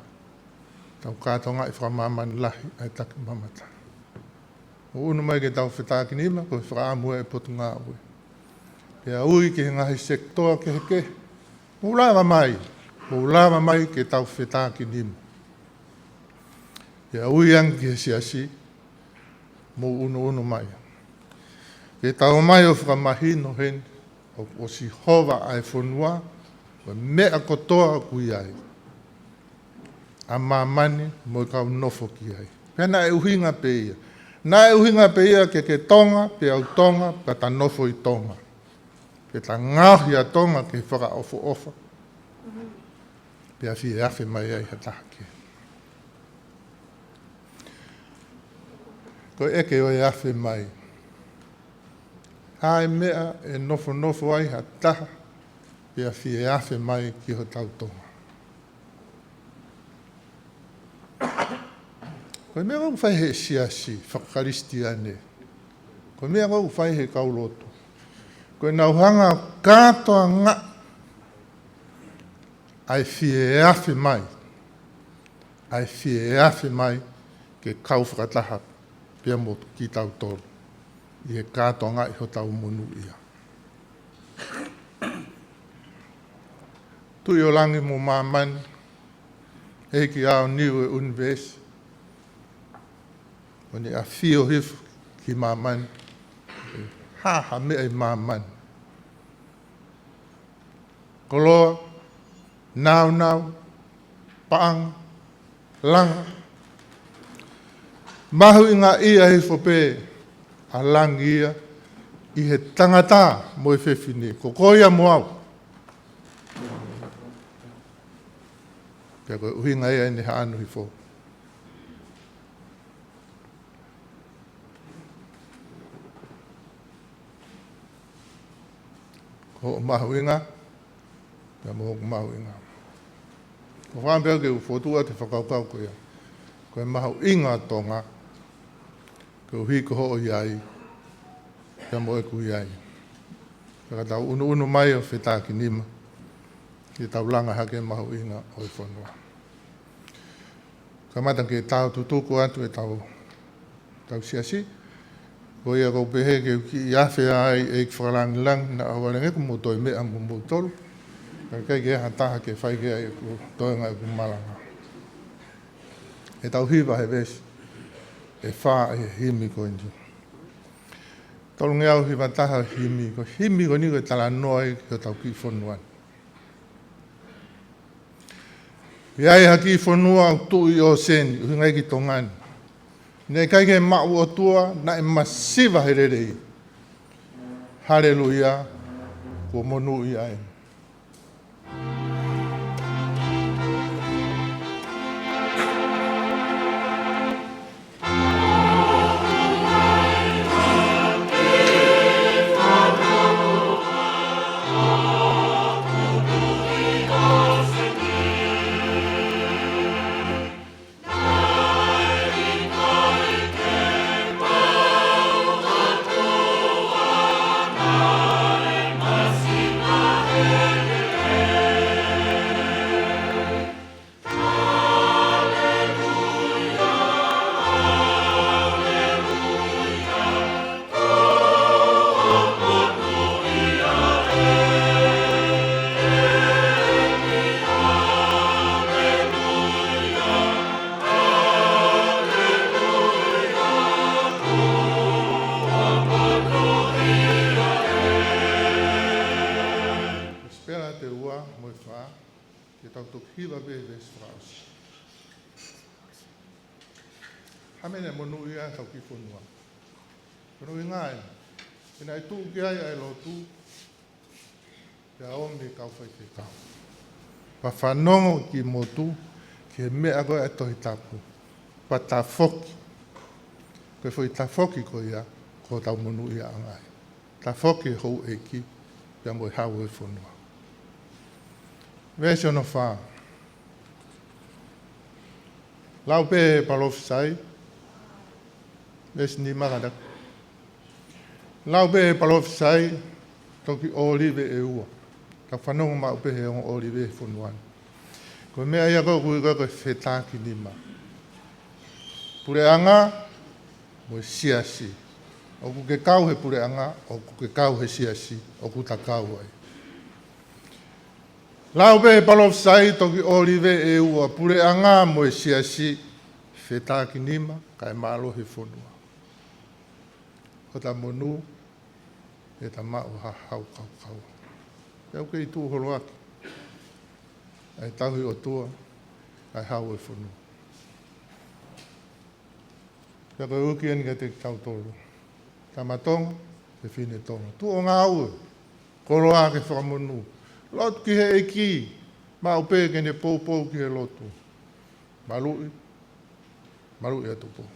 ʻetau kātoangaʻi fakamāmani lahi ʻa e takimamata. ʻOku ʻunu mai ke tau fetākinima, ko e fakaʻamu ʻa e Potungāue. Pea ui ki he ngaahi sekitoa kehekehe, mou lava mai, mou lava mai ke tau fetākinima. Pea ui ange ki he siasi, mou ʻunuʻunu mai. Ke tau ō mai ʻo fakamahino heni, ʻo, ʻoku ʻosi hova ʻa e fonua, ko e meʻa kotoa ʻoku ʻi ai ʻa māmani mo e kau nofo ki ai. Pea naʻe ʻuhinga pē ia. Naʻe ʻuhinga pē ia ke ke Tonga, pea u Tonga, pea ta nofo ʻi Tonga. Pea ta ngaohi ʻa Tonga ke fakaʻofoʻofa. Pea fie afe mai ai ha taha kehe. Ko e ʻeke ʻo e afe mai, hā e meʻa ʻe nofonofo ai ha taha pea fie afe mai ki hotau Tonga? Ko e meʻa ʻoku fai he siasi fakakalisitiane, ko e meʻa ʻoku fai he kau lotu, ko ʻenau hanga ʻo kātoangaʻi ʻa e fie afe mai ʻa e fie afe mai ke kau fakataha pea mo kitautolu ʻi he kātoangaʻi hotau monūʻia. Tuʻi ʻo langi mo māmani, ʻEiki ʻa e niu ʻo e ʻunivēsi, ʻoku ne ʻafio hifo ki māmani, hā ha meʻa ʻi māmani. Koloa, nāunau, paʻanga, langa. Mahuʻingaʻia hifo pē ʻa langi ia ʻi he tangata mo e fefine, ko koe ia mo au. Pea ko e ʻuhinga ia ʻene haʻu hifo. Ko hoʻo mahuʻinga, pea mo hoku mahuʻinga. Ko e fakaʻamu pē ke u fokotuʻu atu e fakakaukau ko ia. Ko e mahuʻinga ʻo Tonga, koeʻuhi ko hoʻo ʻi ai, pea mo ʻeku ʻi ai. Pea ka tau ʻunuʻunu mai ʻo fetākinima, ke tau langa hake e mahuʻinga ʻo e fonua. Kamata ke tau tutuku atu ʻetau, ʻetau siasi. Ko ia ʻoku ou pehē ke u kiʻi afe ai ʻEiki Fakalangilangi, naʻa ʻoua leva ke mou toe meʻa momoutolu. Ka ʻikai ke ʻi ai ha taha ke fai ki ai ʻeku toenga ʻeku malanga. ʻEtau hiva he veesi ʻe fā ʻi he himi ko eni. Tolungeau hiva taha himi, ko e himi ko eni ko e talanoa ia ki hotau kiʻi fonua ni. ʻI ai ha kiʻi fonua ʻoku tuʻu ʻi ʻōseni, ʻuhinga ia ki Tonga ni. Naʻe ʻikai ke maʻu ʻOtua, naʻe masiva he lelei. Haleluia, kuo monūʻia eni. Sipela te ua mo e fā, ke tau toki hiva pē veesi fakaʻosi. Hā e meʻa naʻe monūʻia ai hotau kiʻi fonua? Ko hono ʻuhinga ē, he naʻe tuʻu ki ai ʻa e lotu, pea ʻomi e kau faifekau. Pea fanongo ki motu, ki he meʻa ko ē ʻa e Tohi Tapu. Pea tafoki. Ko e foʻi tafoki ko ia, ko hotau monūʻiaʻanga ia. Tafoki e houʻeiki, pea mo e hau ʻo e fonua. Veesi hono fā. Lau pē he palofisai, veesi nima kātaki. Lau pē he palofisai, toki ʻōlive ʻe ua. Tau fanongo maʻu pē he ongo ʻōlive he fonua ni. Ko e meʻa ia ko ē ʻoku ui ko ē ko e fetākinima. Puleʻanga, mo e siasi. ʻOku ke kau he puleʻanga, ʻoku ke kau he siasi, ʻoku ta kau ai. Lau pē he palofisai toki ʻōlive ʻe ua, puleʻanga mo e siasi, fetākinima, kae mālohi e fonua. Hota monū, ʻe ta maʻu ha hau kaukau. Pea ʻoku kei tuʻu holo ʻaki ʻa e tauhi ʻOtua, ʻa e hau ʻo e fonua. Pea ko e uki eni kiate kitautolu. Tama Tonga, fefine Tonga. Tuʻu ʻo ngāue, koloa ke fakamonū. Lotu ki he ʻEiki, maʻu pē ke ne poupou ki he lotu. Maluʻi, maluʻi ʻa Tupou.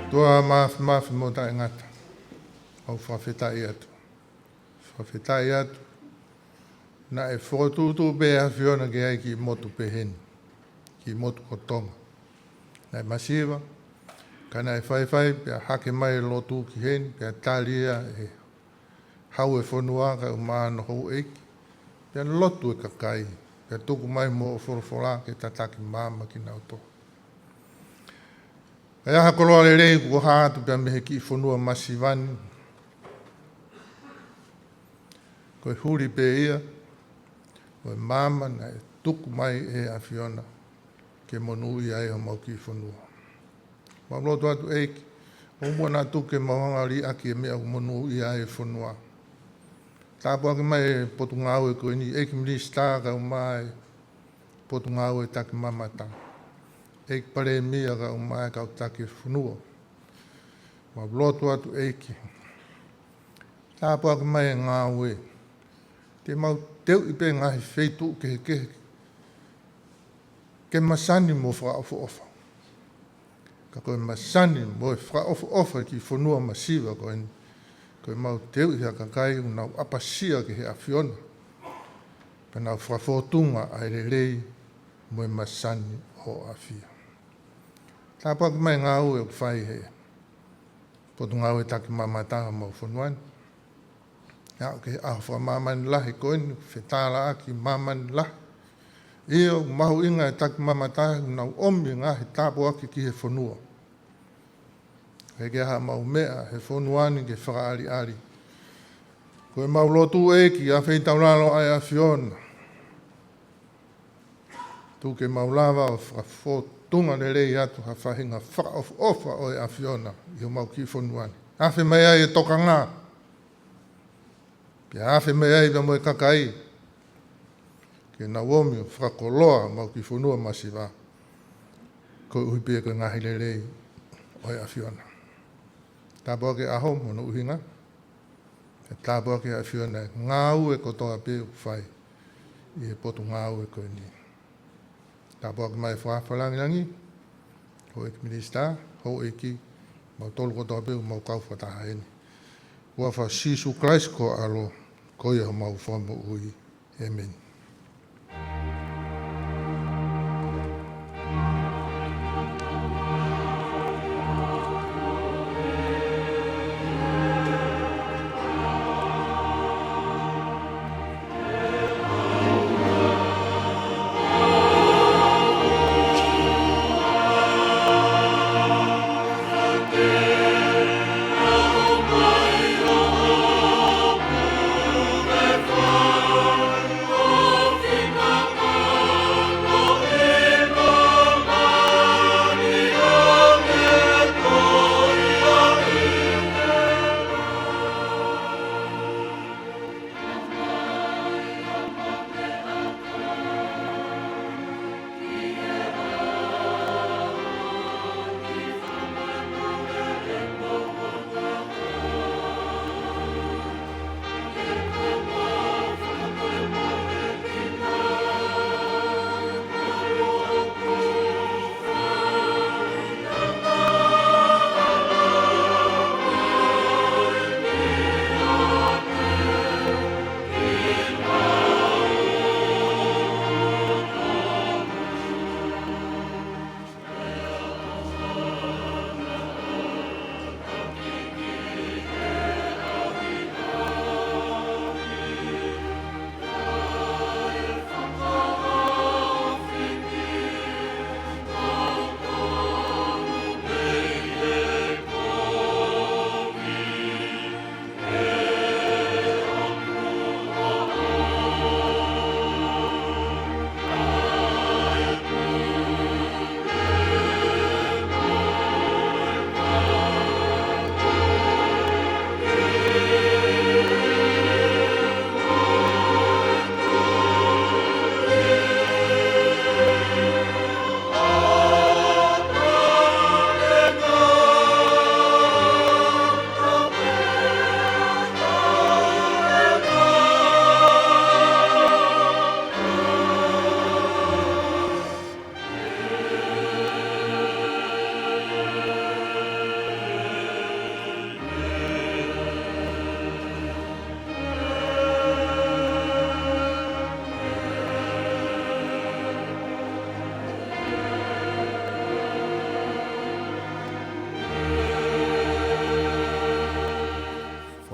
ʻOtua Māfimafi mo Taʻengata, ʻoku ou fakafetaʻi atu. Fakafetaʻi atu. Naʻe fokotuʻutuʻu pē ʻe he ʻAfiona ke ʻi ai e kiʻi motu pehē ni, kiʻi motu ko Tonga. Naʻe masiva, ka naʻe faifai pea hake mai e lotu ki heni, pea tali ia ʻe he Hau ʻo e fonua kae ʻumaʻā hono houʻeiki, pea lotu e kakai, pea tuku mai mo hoʻo folofola ke tataki maama kinautolu. Ko e ʻaho koloa lelei kuo hā atu pē mei he kiʻi fonua masiva ni, ko e huli pē ia ʻo e maama naʻe tuku mai ʻe he ʻAfiona ke monūʻia ai homau kiʻi fonua. Mau lotu atu ʻEiki, ʻoua naʻa tuku ke mau hanga ʻo liʻaki e meʻa ʻoku monūʻia ai e fonua. Tāpuaki mai e Potungāue ko eni, ʻEiki Minisitā kae ʻumaʻā e Potungāue Takimamata, ʻEiki Palēmia kae ʻumaʻā e kau taki e fonua. Mau lotu atu ʻEiki, tāpuaki mai e ngāue. Te mau teuʻi pē ngaahi feituʻu kehekehe ke masani mo fakaʻofoʻofa. Ka ko e masani mo e fakaʻofoʻofa ki he fonua masiva ko eni, ko ʻemau teuʻi ha kakai ʻoku nau ʻapasia ki he ʻAfiona, pea nau fakafōtunga ʻa e lelei mo e masani ʻoʻou ʻAfio. Tāpuaki mai e ngāue ʻoku fai ʻe he Potungāue Takimamata homau fonua ni. ʻIo, ko e ʻaho fakamāmani lahi ko eni, fetālaaki māmani lahi. ʻIo, mahuʻinga e takimamata ʻoku nau ʻomi e ngaahi tāpuaki ki he fonua. ʻIkai ke ʻi ai haʻamau meʻa he fonua ni ke fakaʻaliʻali. Ko ʻemau lotu ʻEiki, ʻafeitaulalo ʻa e ʻAfiona, tuku ke mau lava ʻo fakafōtunga lelei atu ha faʻahinga fakaʻofoʻofa ʻo e ʻAfiona ʻi homau kiʻi fonua ni. Afe mai ai e tokanga, pea afe mai ai pea mo e kakai, ke nau ō mai ʻo fakakoloa homau kiʻi fonua masiva, koeʻuhi pē ko e ngaahi lelei ʻo e ʻAfiona. Tāpuaki e ʻaho mo hono ʻuhinga, pea tāpuaki ʻe he ʻAfiona e ngāue kotoa pē ʻoku fai ʻi he Potungāue ko eni. Tāpuaki mai e Fakafalangilangi, Houʻeiki Minisitā, Houʻeiki, mautolu kotoa pē ʻoku mau kau fakataha heni. Huafa ʻo Sīsū Kalaisi ko ho ʻAlo, ko ia homau Fakamoʻui. ʻĒmeni.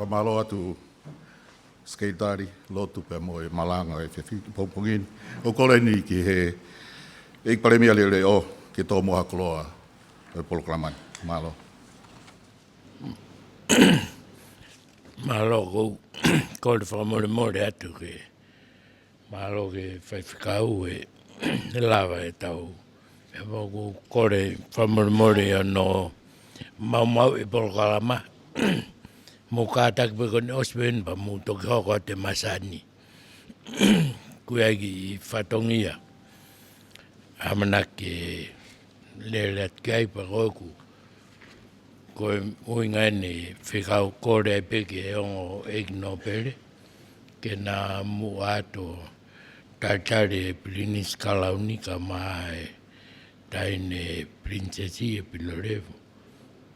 Mālō atu Sekelitali Lotu pea mo e malanga ʻo e efiafi pongipongi ni. ʻOku ou kole eni ki he ʻEiki Palēmia Leʻoleʻo ke tomuʻa koloa ʻo e polokalama ni. Mālō. Mālō, ʻoku ou kole fakamolemole atu ke mālō ki he faifekau ʻe lava ʻetau. ʻE, ʻoku ou kole fakamolemole ʻi hono maumauʻi e polokalama. Mou kātaki pē ko eni ʻosi pē eni pea mou toki hoko atu e masani. Ko ia ai ki he fatongia ʻamanaki ke lele atu ki ai pea ko ʻeku, ko e ʻuhinga eni fekau kole ai pē ki he ongo ʻEiki Nōpele, ke na muʻa atu ʻo talitali e Pilinisi Kalauni kae ʻumaʻā e Taʻahine Pilinisesi ʻo Pilolevu.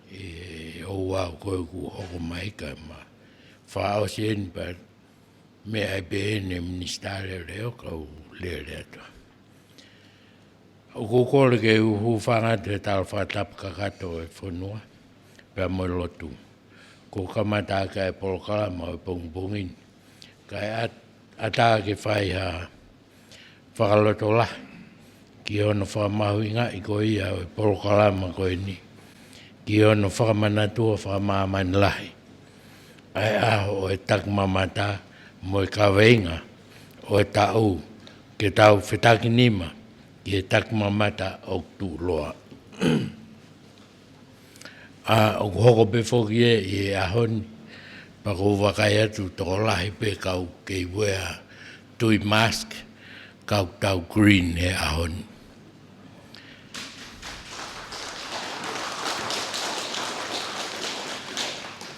ʻE, ʻoua, ko ʻeku hoko mai kae ma fakaʻosi eni pea meʻa ai pē eni e Minisitā Leʻoleʻo kau lele atu. ʻOku ou kole ke u hūfanga atu he tala fakatapu kakato ʻo e fonua pea mo e lotu. Kuo kamata ʻaki e polokalama ʻo e pongipongi ni. Kae ʻat-, ʻatā ke fai ha fakalotolahi ki hono fakamahuʻingaʻi ko ia ʻo e polokalama ko eni, ki hono fakamanatua fakamāmani lahi ʻa e ʻaho ʻo e takimamata mo e kaveinga ʻo e taʻu, ke tau fetakinima ki he takimamata ʻoku tuʻuloa. ʻA, ʻoku hoko pē foki ē ʻi he ʻaho ni, pea ʻoku ou vakai atu tokolahi pē kau kei wear tui mask, kau tau green he ʻaho ni.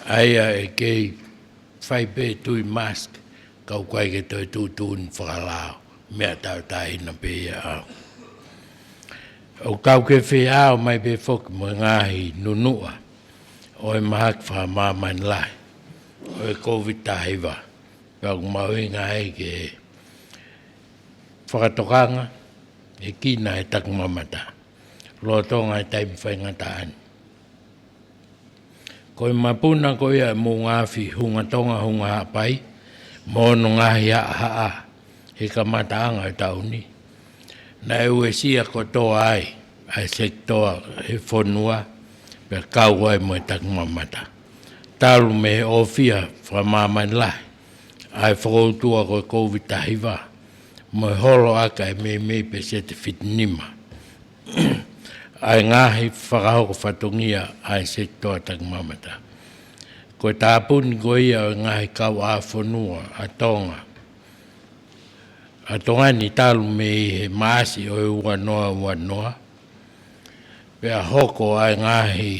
ʻA ia ʻe kei fai pē tui mask, ka ʻoku ʻikai ke toe tuʻutuʻuni fakalao, meʻa tauʻatāina pē ia ʻaʻaku. ʻOku tau kei feʻao mai pē foki mo e ngaahi nunuʻa ʻo e mahaki fakamāmani lahi ʻo e Kōviti taha hiva, pea ʻoku mahuʻinga ai ke fakatokanga e kina e takimamata lolotonga e taimi faingataʻa ni. Ko e mapuna ko ia ʻa e moʻungaafi Hunga Tonga, Hunga Haʻapai, mo hono ngaahi haʻahaʻa he kamataʻanga ʻo e taʻu ni, naʻe uesia kotoa ai ʻa e sekitoa he fonua, pea kau ai mo e takimamata. Talu mei he ʻofia fakamāmani lahi ʻa e fokoutua ko e Kōviti taha hiva, mo e holo ʻaki ʻa e meimei peseti fitu nima ʻa e ngaahi fakahoko fatongia ʻa e sekitoa takimamata. Ko e tāpuni ko ia ʻo e ngaahi kauʻāfonua ʻa Tonga, ʻa Tonga ni talu mei he Maʻasi ʻo e ua noa ua noa, pea hoko ʻa e ngaahi,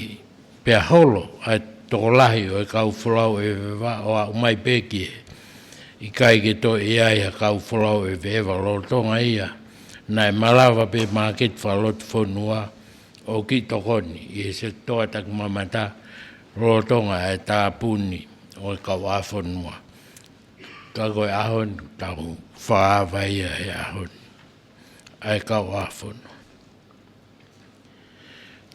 pea holo ʻa e tokolahi ʻo e kau folau ʻeveʻeva ʻo aʻu mai pē ki he ʻikai ke toe ʻi ai ha kau folau ʻeveʻeva lolotonga ia naʻe malava pē māketi fakalotofonua ʻo kiʻi tokoni ʻi he sekitoa takimamata lolotonga e tāpuni ʻo e kauʻāfonua. Ka ko e ʻaho ni tau fakaava ia he ʻaho ni ʻa e kauʻāfonua.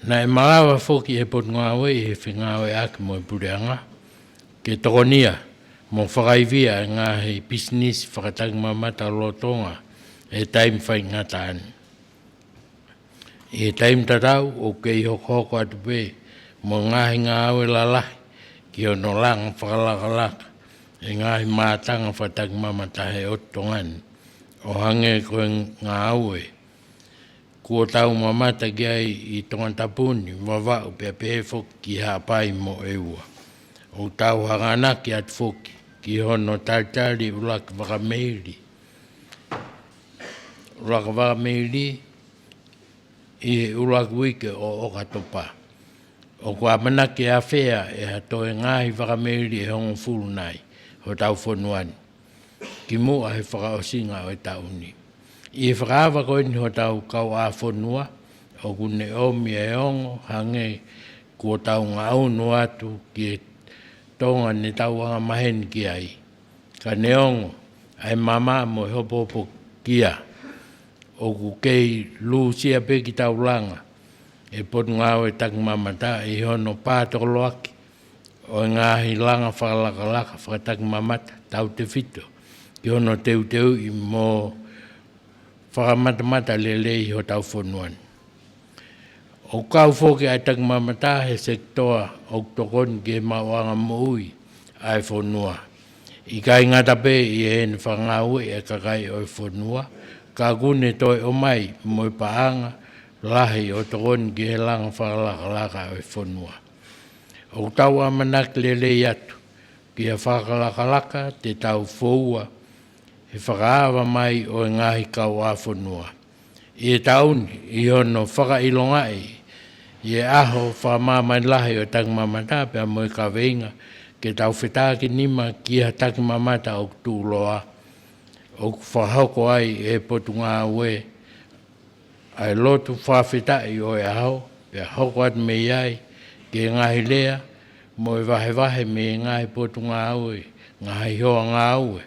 Naʻe malava foki ʻe he Potungāue ʻi he fengāueʻaki mo e Puleʻanga ke tokonia mo fakaivia e ngaahi pisinisi fakatakimamata lolotonga e taimi faingataʻa ni. ʻI he taimi tatau ʻoku kei hokohoko atu pē mo e ngaahi ngāue lalahi ki hono langa fakalakalaka e ngaahi mātanga fakatakimamata he ʻotu Tonga ni, ʻo hangē ko e ngāue kuo tau mamata ki ai ʻi Tongatapu ni, Vavaʻu pea pehē foki ki Haʻapai mo ʻEua. ʻOku tau hanganaki atu foki ki hono talitali ʻuluaki vakameili, ʻuluaki vakameili ʻi he ʻuluaki uike ʻo ʻOkatopa. ʻOku ʻamanaki ke afea ʻe ha toe ngaahi vakameili ʻe hongofulu nai hotau fonua ni kimuʻa he fakaʻosinga ʻo e taʻu ni. ʻI he fakaava ko eni hotau kauʻāfonua, ʻoku ne ʻomi e ongo hangē kuo tau ngaʻunu atu ki he Tonga ne tau angamaheni ki ai. Ka neongo ʻa e mamaʻo mo e hopohopokia, ʻoku kei lūsia pē kitaulanga ʻe he Potungāue Takimamata ʻi hono pātokoloaki ʻo e ngaahi langa fakalakalaka fakatakimamata tautefito ki hono teuteuʻi mo fakamatamata lelei hotau fonua ni. ʻOku kau foki ʻa e takimamata he sekitoa ʻoku tokoni ki he maʻuʻanga moʻui ʻa e fonua, ʻikai ngata pē ʻi heʻene fakangāueʻi ʻa e kakai ʻo e fonua, ka ʻoku ne toe ʻomai mo e paʻanga lahi ʻo tokoni ki he langa fakalakalaka ʻo e fonua. ʻOku tau ʻamanaki lelei atu ki ha fakalakalaka te tau foua he fakaava mai ʻo e ngaahi kauʻāfonua ʻi he taʻu ni, ʻi hono fakaʻilongaʻi ʻi he ʻaho fakamāmani lahi ʻo e takimamata pea mo e kaveinga ke tau fetakinima ki ha takimamata ʻoku tuʻuloa, ʻoku fakahoko ai ʻe he Potungāue ʻa e lotu fakafetaʻi ʻo e ʻaho, pea hoko atu mei ai ki he ngaahi lea mo e vahevahe mei he ngaahi potungāue, ngaahi hoa ngāue,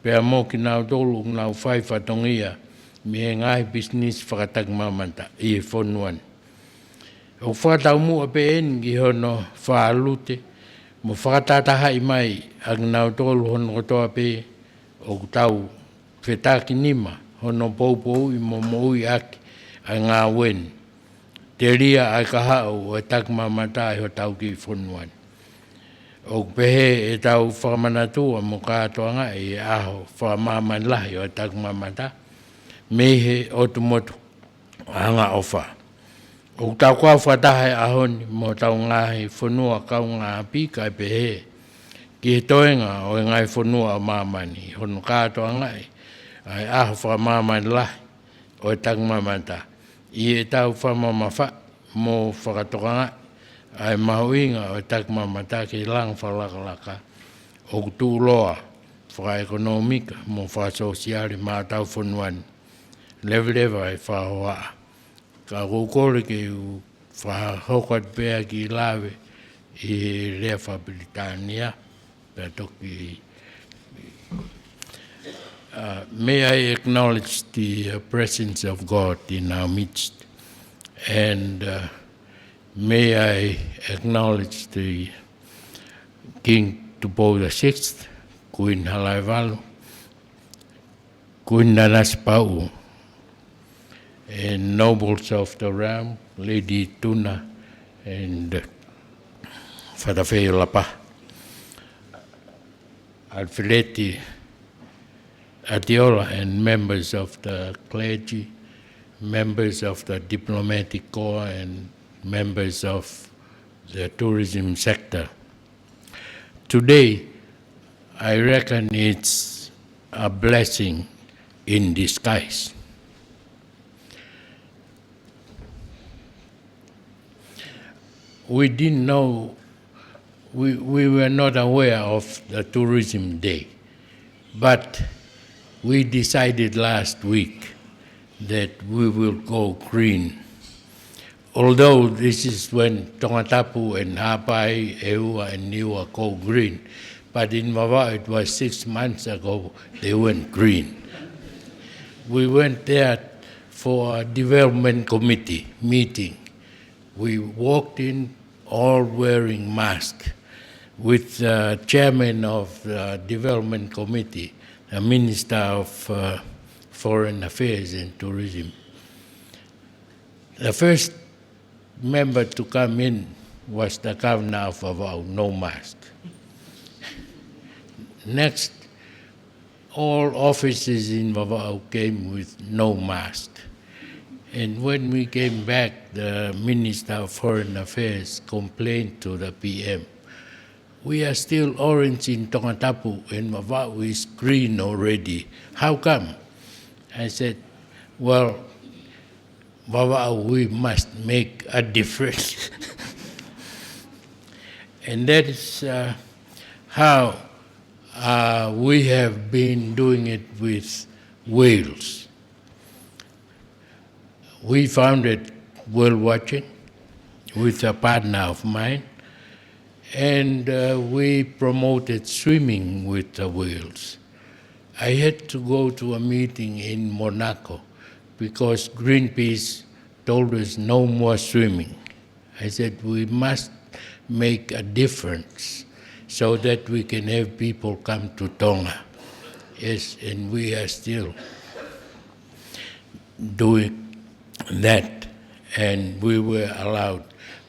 pea mo kinautolu ʻoku nau fai fatongia mei he ngaahi pisinisi fakatakimamata ʻi he fonua ni. ʻOku fakataumuʻa pē eni ki hono fālute mo fakatahatahaʻi mai ʻa kinautolu hono kotoa pē ʻoku tau fetakinima hono poupouʻi mo moʻui ʻaki ʻa e ngāue ni, telia ʻa e kahaʻu ʻo e takimamata ʻi hotau kiʻi fonua ni. ʻOku pehē ʻetau fakamanatua mo kātoangaʻi e ʻaho fakamāmani lahi ʻo e takimamata mei he ʻotu motu angaʻofa. ʻOku tau kau fakataha he ʻaho ni mo hotau ngaahi fonua kaungāʻapi kae pehē ki he toenga ʻo e ngaahi fonua ʻo māmani ʻi hono kātoangaʻi ʻa e ʻaho fakamāmani lahi ʻo e takimamata ʻi heʻetau fakamamafaʻi mo fakatokangaʻi ʻa e mahuʻinga ʻo e takimamata ki he langa fakalakalaka ʻoku tuʻuloa fakaʻekonōmika mo fakasōsiale maʻa hotau fonua ni. Leveleva e fakahohaʻa. Ka ʻoku ou kole ke u fakahoko atu pē ʻa e kiʻi lave ʻi he lea fakapilitānia, pea toki, uh, may I acknowledge the, uh, presence of God in our midst, and, uh, may I acknowledge the King Tupou the sixth, Queen Halaevalu, Queen Nanasipauʻu, and nobles of the realm, Lady Tuna and Father Feilapa, Alfileti Atiola, and members of the clergy, members of the diplomatic corps, and members of the tourism sector. Today, I reckon it's a blessing in disguise. We didn't know, we, we were not aware of the tourism day, but we decided last week that we will go green. Although this is when Tongatapu and Haʻapai, ʻEua and Niua go green, but in Vavaʻu it was six months ago they went green. We went there for a development committee meeting. We walked in all wearing masks with the chairman of the development committee, the minister of, uh, foreign affairs and tourism. The first member to come in was the governor of Vavaʻu, no mask. Next, all officers in Vavaʻu came with no mask. And when we came back, the Minister of Foreign Affairs complained to the P M, "We are still orange in Tongatapu and Vavaʻu is green already. How come?" I said, "Well, Vavaʻu, we must make a difference." And that is, uh, how, uh, we have been doing it with whales. We founded Whale Watching with a partner of mine, and, uh, we promoted swimming with the whales. I had to go to a meeting in Monaco because Greenpeace told us no more swimming. I said, "We must make a difference so that we can have people come to Tonga. Yes, and we are still doing that, and we were allowed,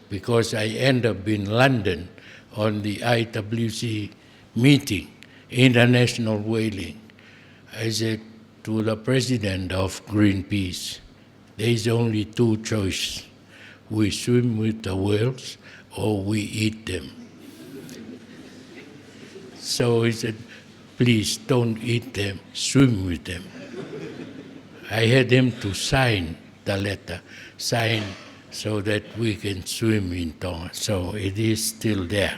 because I end up in London on the I W C meeting, international whaling. I said to the president of Greenpeace, "There is only two choices. We swim with the whales or we eat them." So he said, "Please don't eat them, swim with them." I had him to sign the letter, sign so that we can swim in Tonga. So it is still there.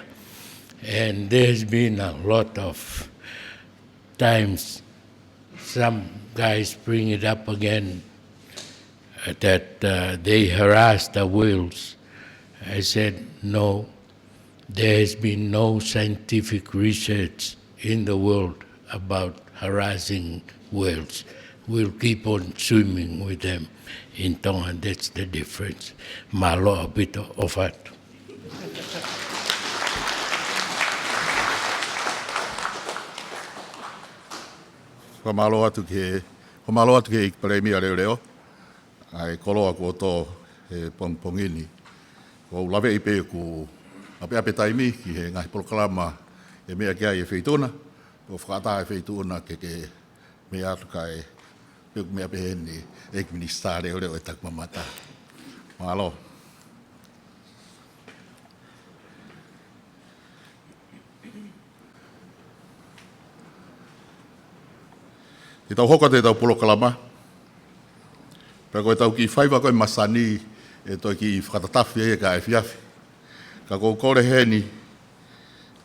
And there's been a lot of times some guys bring it up again, uh, that, uh, they harass the whales. I said, "No, there has been no scientific research in the world about harassing whales. We'll keep on swimming with them in Tonga. That's the difference." Mālō ʻaupito, ʻofa atu. Fakamālō atu ki he, fakamālō atu ki he ʻEiki Palēmia Leʻoleʻo, ʻa e koloa kuo tō he pongipongi ni. ʻOku ou laveʻi pē ʻoku ʻapeʻape taimi ki he ngaahi polokalama ʻe meʻa ki ai e Feituʻu na, ʻo fakaʻatā e Feituʻu na ke ke meʻa atu kae, pea ʻoku meʻa pē heni ʻEiki Minisitā Leʻoleʻo ʻe taku mamata. Mālō. Te tau hoko atu ʻetau polokalama. Pea ko ʻetau kiʻi faiva ko ē masani ʻe toe kiʻi fakatatafi ai ʻe ka efiafi. Ka ʻoku ou kole heni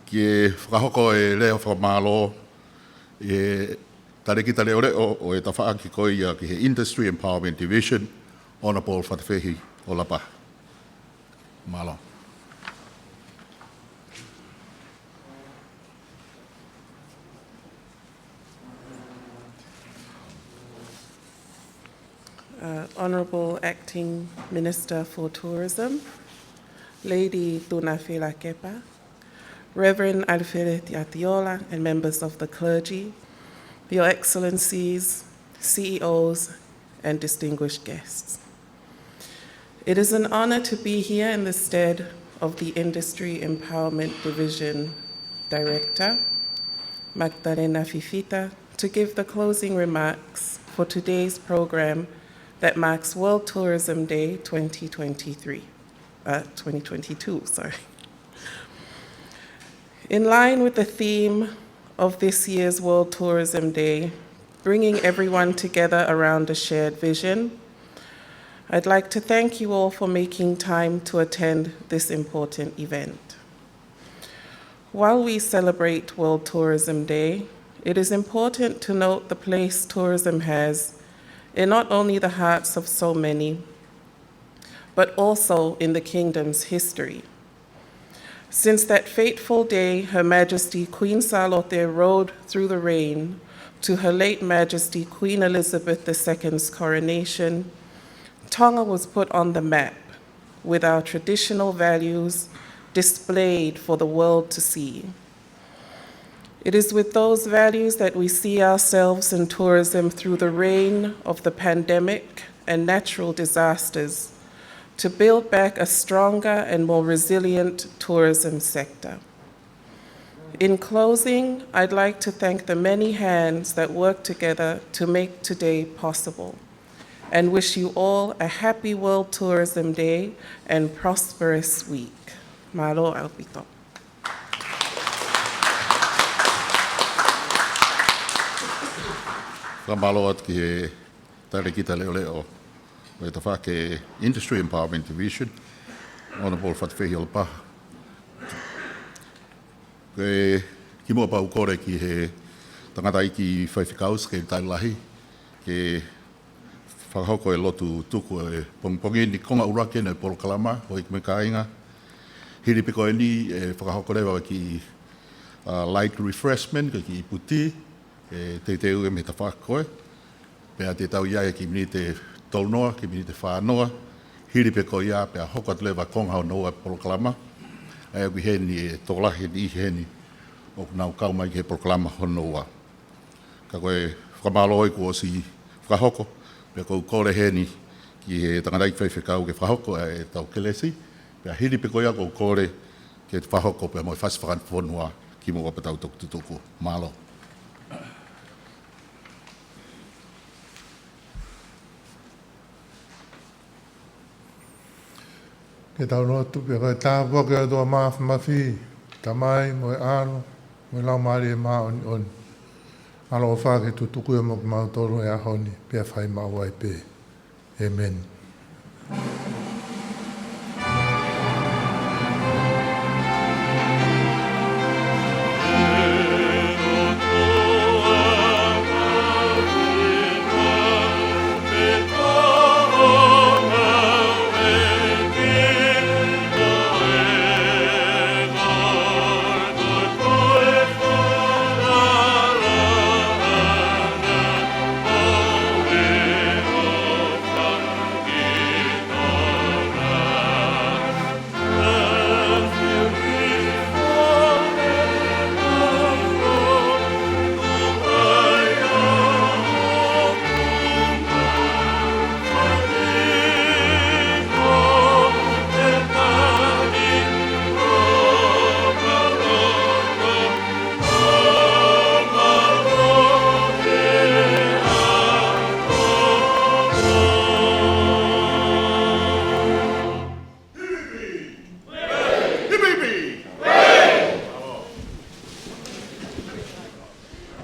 ke fakahoko e lea fakamālō ʻe he Talēkita Leʻoleʻo ʻo e tafaʻaki ko ia ki he Industry Empowerment Division, Honourable Fatafehi ʻo Lapaha. Mālō. Uh, Honourable Acting Minister for Tourism, Lady Tuʻunafila Kepa, Reverend Alifele Tiatiola, and members of the clergy, Your Excellencies, C E Os, and distinguished guests. It is an honor to be here in the stead of the Industry Empowerment Division Director, Magdalena Fifita, to give the closing remarks for today's program that marks World Tourism Day twenty twenty-three, uh, twenty twenty-two, sorry. In line with the theme of this year's World Tourism Day, bringing everyone together around a shared vision, I'd like to thank you all for making time to attend this important event. While we celebrate World Tourism Day, it is important to note the place tourism has in not only the hearts of so many, but also in the kingdom's history. Since that fateful day Her Majesty Queen Sālote rode through the rain to Her late Majesty Queen Elizabeth the Second's coronation, Tonga was put on the map, with our traditional values displayed for the world to see. It is with those values that we see ourselves in tourism through the reign of the pandemic and natural disasters to build back a stronger and more resilient tourism sector. In closing, I'd like to thank the many hands that work together to make today possible, and wish you all a happy World Tourism Day and prosperous week. Mālō ʻaupito. Fakamālō atu ki he Talēkita Leʻoleʻo ʻo e tafaʻaki Industry Empowerment Division, Honourable Fatafehi ʻo Lapaha. Ko e kimuʻa pea u kole ki he tangataʻeiki faifekau, Sekelitali Lahi, ke fakahoko e lotu tuku e pongipongi ni, konga ʻuluaki eni e polokalama, houʻeiki mo e kāinga. Hili pē ko eni ʻe fakahoko leva e kiʻi, uh, light refreshment, ko e kiʻi puti, ʻe teuteu ia mei he tafaʻaki ko ē. Pea te tau ʻi ai he kiʻi miniti ʻe tolunoa, kiʻi miniti ʻe fānoa. Hili pē ko ia, pea hoko atu leva konga hono ua e polokalama. ʻA ia ʻoku ʻi heni e tokolahi ʻi heni ʻoku nau kau mai ki he polokalama hono ua. Ka ko e fakamālō ʻoku ʻosi fakahoko, pea ʻoku ou kole heni ki he tangataʻeiki faifekau ke fakahoko ʻa ʻetau kelesi, pea hili pē ko ia ʻoku ou kole ke fakahoko pea mo e fasi fakafonua kimuʻa pea tau toki tutuku. Mālō. Ke tau lotu. Pea ko e tāpuaki ʻa e ʻOtua Māfimafi, Tamai mo e ʻAlo mo e Laumālie Māʻoniʻoni, ʻaloʻofa ke tutuku ia mo kimautolu he ʻaho ni pea fai maʻu ai pē. ʻĒmeni.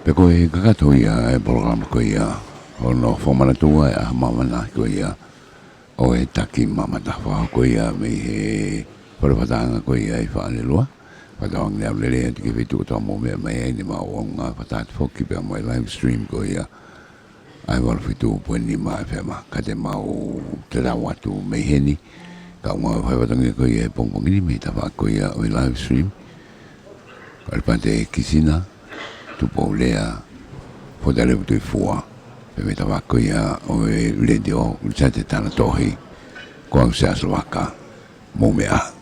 Pea ko e kakato ia e polokalama ko ia hono fakamanatua e ʻaho māmani ko ia ʻo e taki mamata, fakahoko ia mei he fale fakatahaʻanga ko ia ʻi Faʻalelua. Fakatauange ʻoku lelei atu ki he feituʻu ʻoku tau mou meʻa mai ai, ne mau ʻaonga fakataha foki pea mo e live stream ko ia ʻa e valu fitu poini nima F M. Ka te mau tatau atu mei heni, kae ʻumaʻā e faifatongia ko ia he pongipongi ni mei he tafaʻaki ko ia ʻo e live stream, Kalipate Kisina, Tupou Lea, Fotalevu Tuifua, pea mei he tafaʻaki ko ia ʻo e letiō, Ulisate Talatohi, ko au Siaosi Vaka, mou meʻa ā.